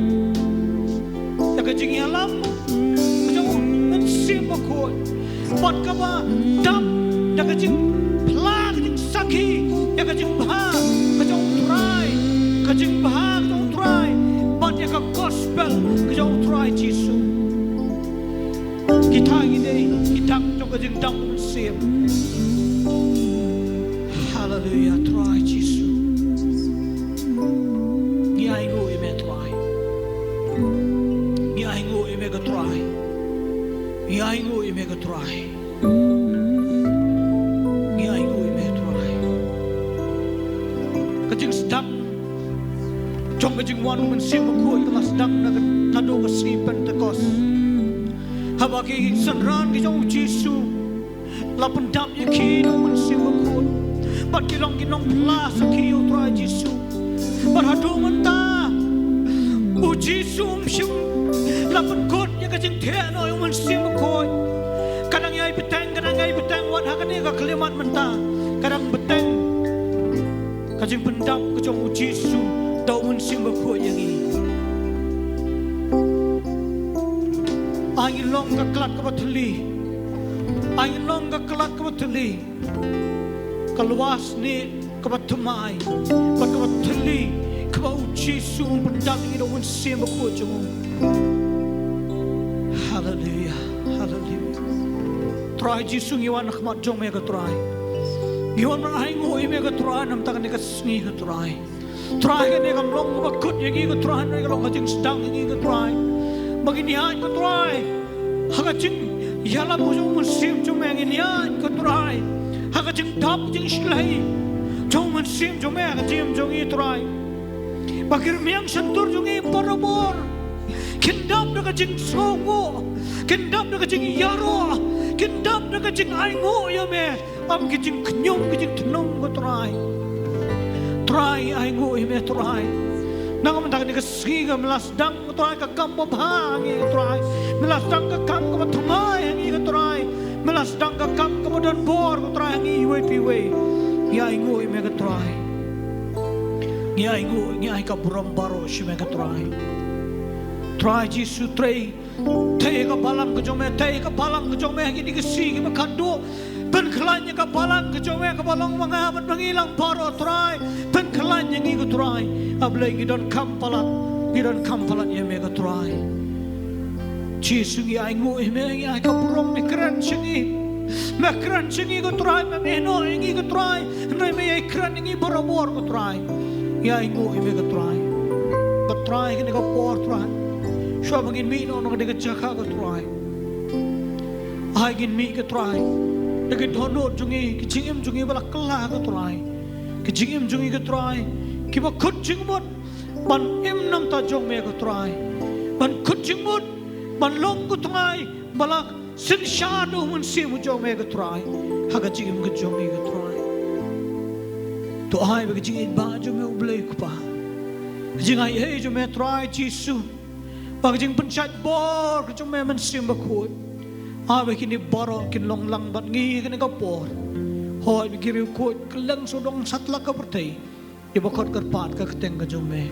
da ka jingïalam ka jong U Mynsiem Bakhuid. Bad kaba dap da ka jingphla, ka jingsakhi ïa ka jingbha ka jong U Trai. Ka jingbha ka jong U Trai bad ïa ka gospel ka jong U Trai Jisu. Kita ngi dei ki dak jong ka jingdap Mynsiem. Haleluia, Trai Jisu. Ngi ainguh ïa me Trai. Ngi ainguh ïa me ko Trai. Ngi ainguh ïa me ko Trai. Ngi ainguh ïa me Trai. Ka jingsdang jong ka jingwan U Mynsiem Bakhuid ka la sdang na ka, naduh ka sngi Pentekost. Haba ki synran ki jong U Jisu la pyndap ïa ki da U Mynsiem Bakhuid bad ki long ki nongphla sakhi ïa U Trai Jisu. Bad haduh mynta U Jisu um shym la pynkut ïa ka jingthiah noh ïa U Mynsiem Bakhuid. Ka dang ïai bteng, ka dang ïai bteng wat ha kane ka khyllipmat mynta. Ka dang bteng ka jingpyndap ka jong U Jisu da U Mynsiem Bakhuid ïa ngi. Ai ngi long ka klat kaba thylli. Ai ngi long ka klat kaba thylli, ka lwar snieh kaba thymmai bad kaba thylli kaba U Jisu um pyndap ïa ngi da U Mynsiem Bakhuid jong u. Haleluia. Haleluia. Trai Jisu, ngi wan ha khmat jong me ko Trai. Ngi wan ban ainguh ïa me ko Trai namar kane ka sngi ko Trai. Trai, kane kam long kaba kut ïa ngi ko Trai, hynrei ka long ka jingsdang ïa ngi ko Trai. Ba ngin ïaid ko Trai ha ka jingïalam jong U Mynsiem jong me, ngin ïaid ko Trai ha ka jingdap jingshlei jong U Mynsiem jong me ha ka jingim jong ngi Trai. Ba ki rmiang shyntur jong ngi barabor kin dap da ka jingsngewnguh, kin dap da ka jingïaroh, kin dap da ka jingainguh ïa me. Ym ki jingkhñium, ki jingthnum ko Trai. Trai, ainguh ïa me Trai. Nangta mynta kane ka sngi ka me la sdang ko Trai ka kam babha ha ngi ko Trai. Me la sdang ka kam kaba thymmai ha ngi ko Trai. Me la sdang ka kam kaba don bor ko Trai ha ngi iwei pa iwei. Ngi ainguh ïa me ko Trai. Ngi ainguh, ngi ai ka burom baroh sha me ko Trai. Trai Jisu, trei Tei ïa ka balang ka jong me, tei ïa ka balang ka jong me ha kine ki sngi kiba khatduh. Pynkhlaiñ ïa ka balang ka jong me kaba long ma nga bad ma ngi lang baroh Trai. Pynkhlaiñ ïa ngi ko Trai. A Blei, ngi donkam palat, ngi donkam palat ïa me ko Trai. Jisu, ngi ainguh ïa me, ngi ai ka burom, me kren sha ngi. Me kren sha ngi ko Trai, mem ïehnoh ïa ngi ko Trai. Hynrei me ïai kren ïa ngi barabor ko Trai. Ngi ainguh ïa me ko Trai. Ko Trai, kane ka por Trai, shuwa ba ngin mih noh na kane ka jaka ko Trai, ai ngin mih ko Trai da ki dohnud jong ngi, ki jingim jong ngi ba la kylla ko Trai. Ki jingim jong ngi ko Trai kiba kut jingmut ban im namar jong me ko Trai. Ban kut jingmut ban long ko Trai ba la synshar da U Mynsiem jong me ko Trai ha ka jingim ka jong ngi ko Trai. To ai ba ka jingïeit ba jong me U Blei Kpa, ka jingai ei jong me Trai Jisu, ba ka jingpynshait bor ka jong me Mynsiem Bakhuid, ai ba kine baroh kin long lang bad ngi ha kane ka por. Hooid ba ki riewkhuid kylleng sawdong satlak ka pyrthei, ïa ba khot kyrpad ka kyrteng ka jong me,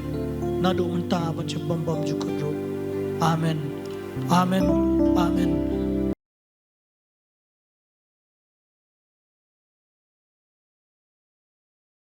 naduh mynta bad sha bym bymjukut ruh. Amen. Amen. Amen.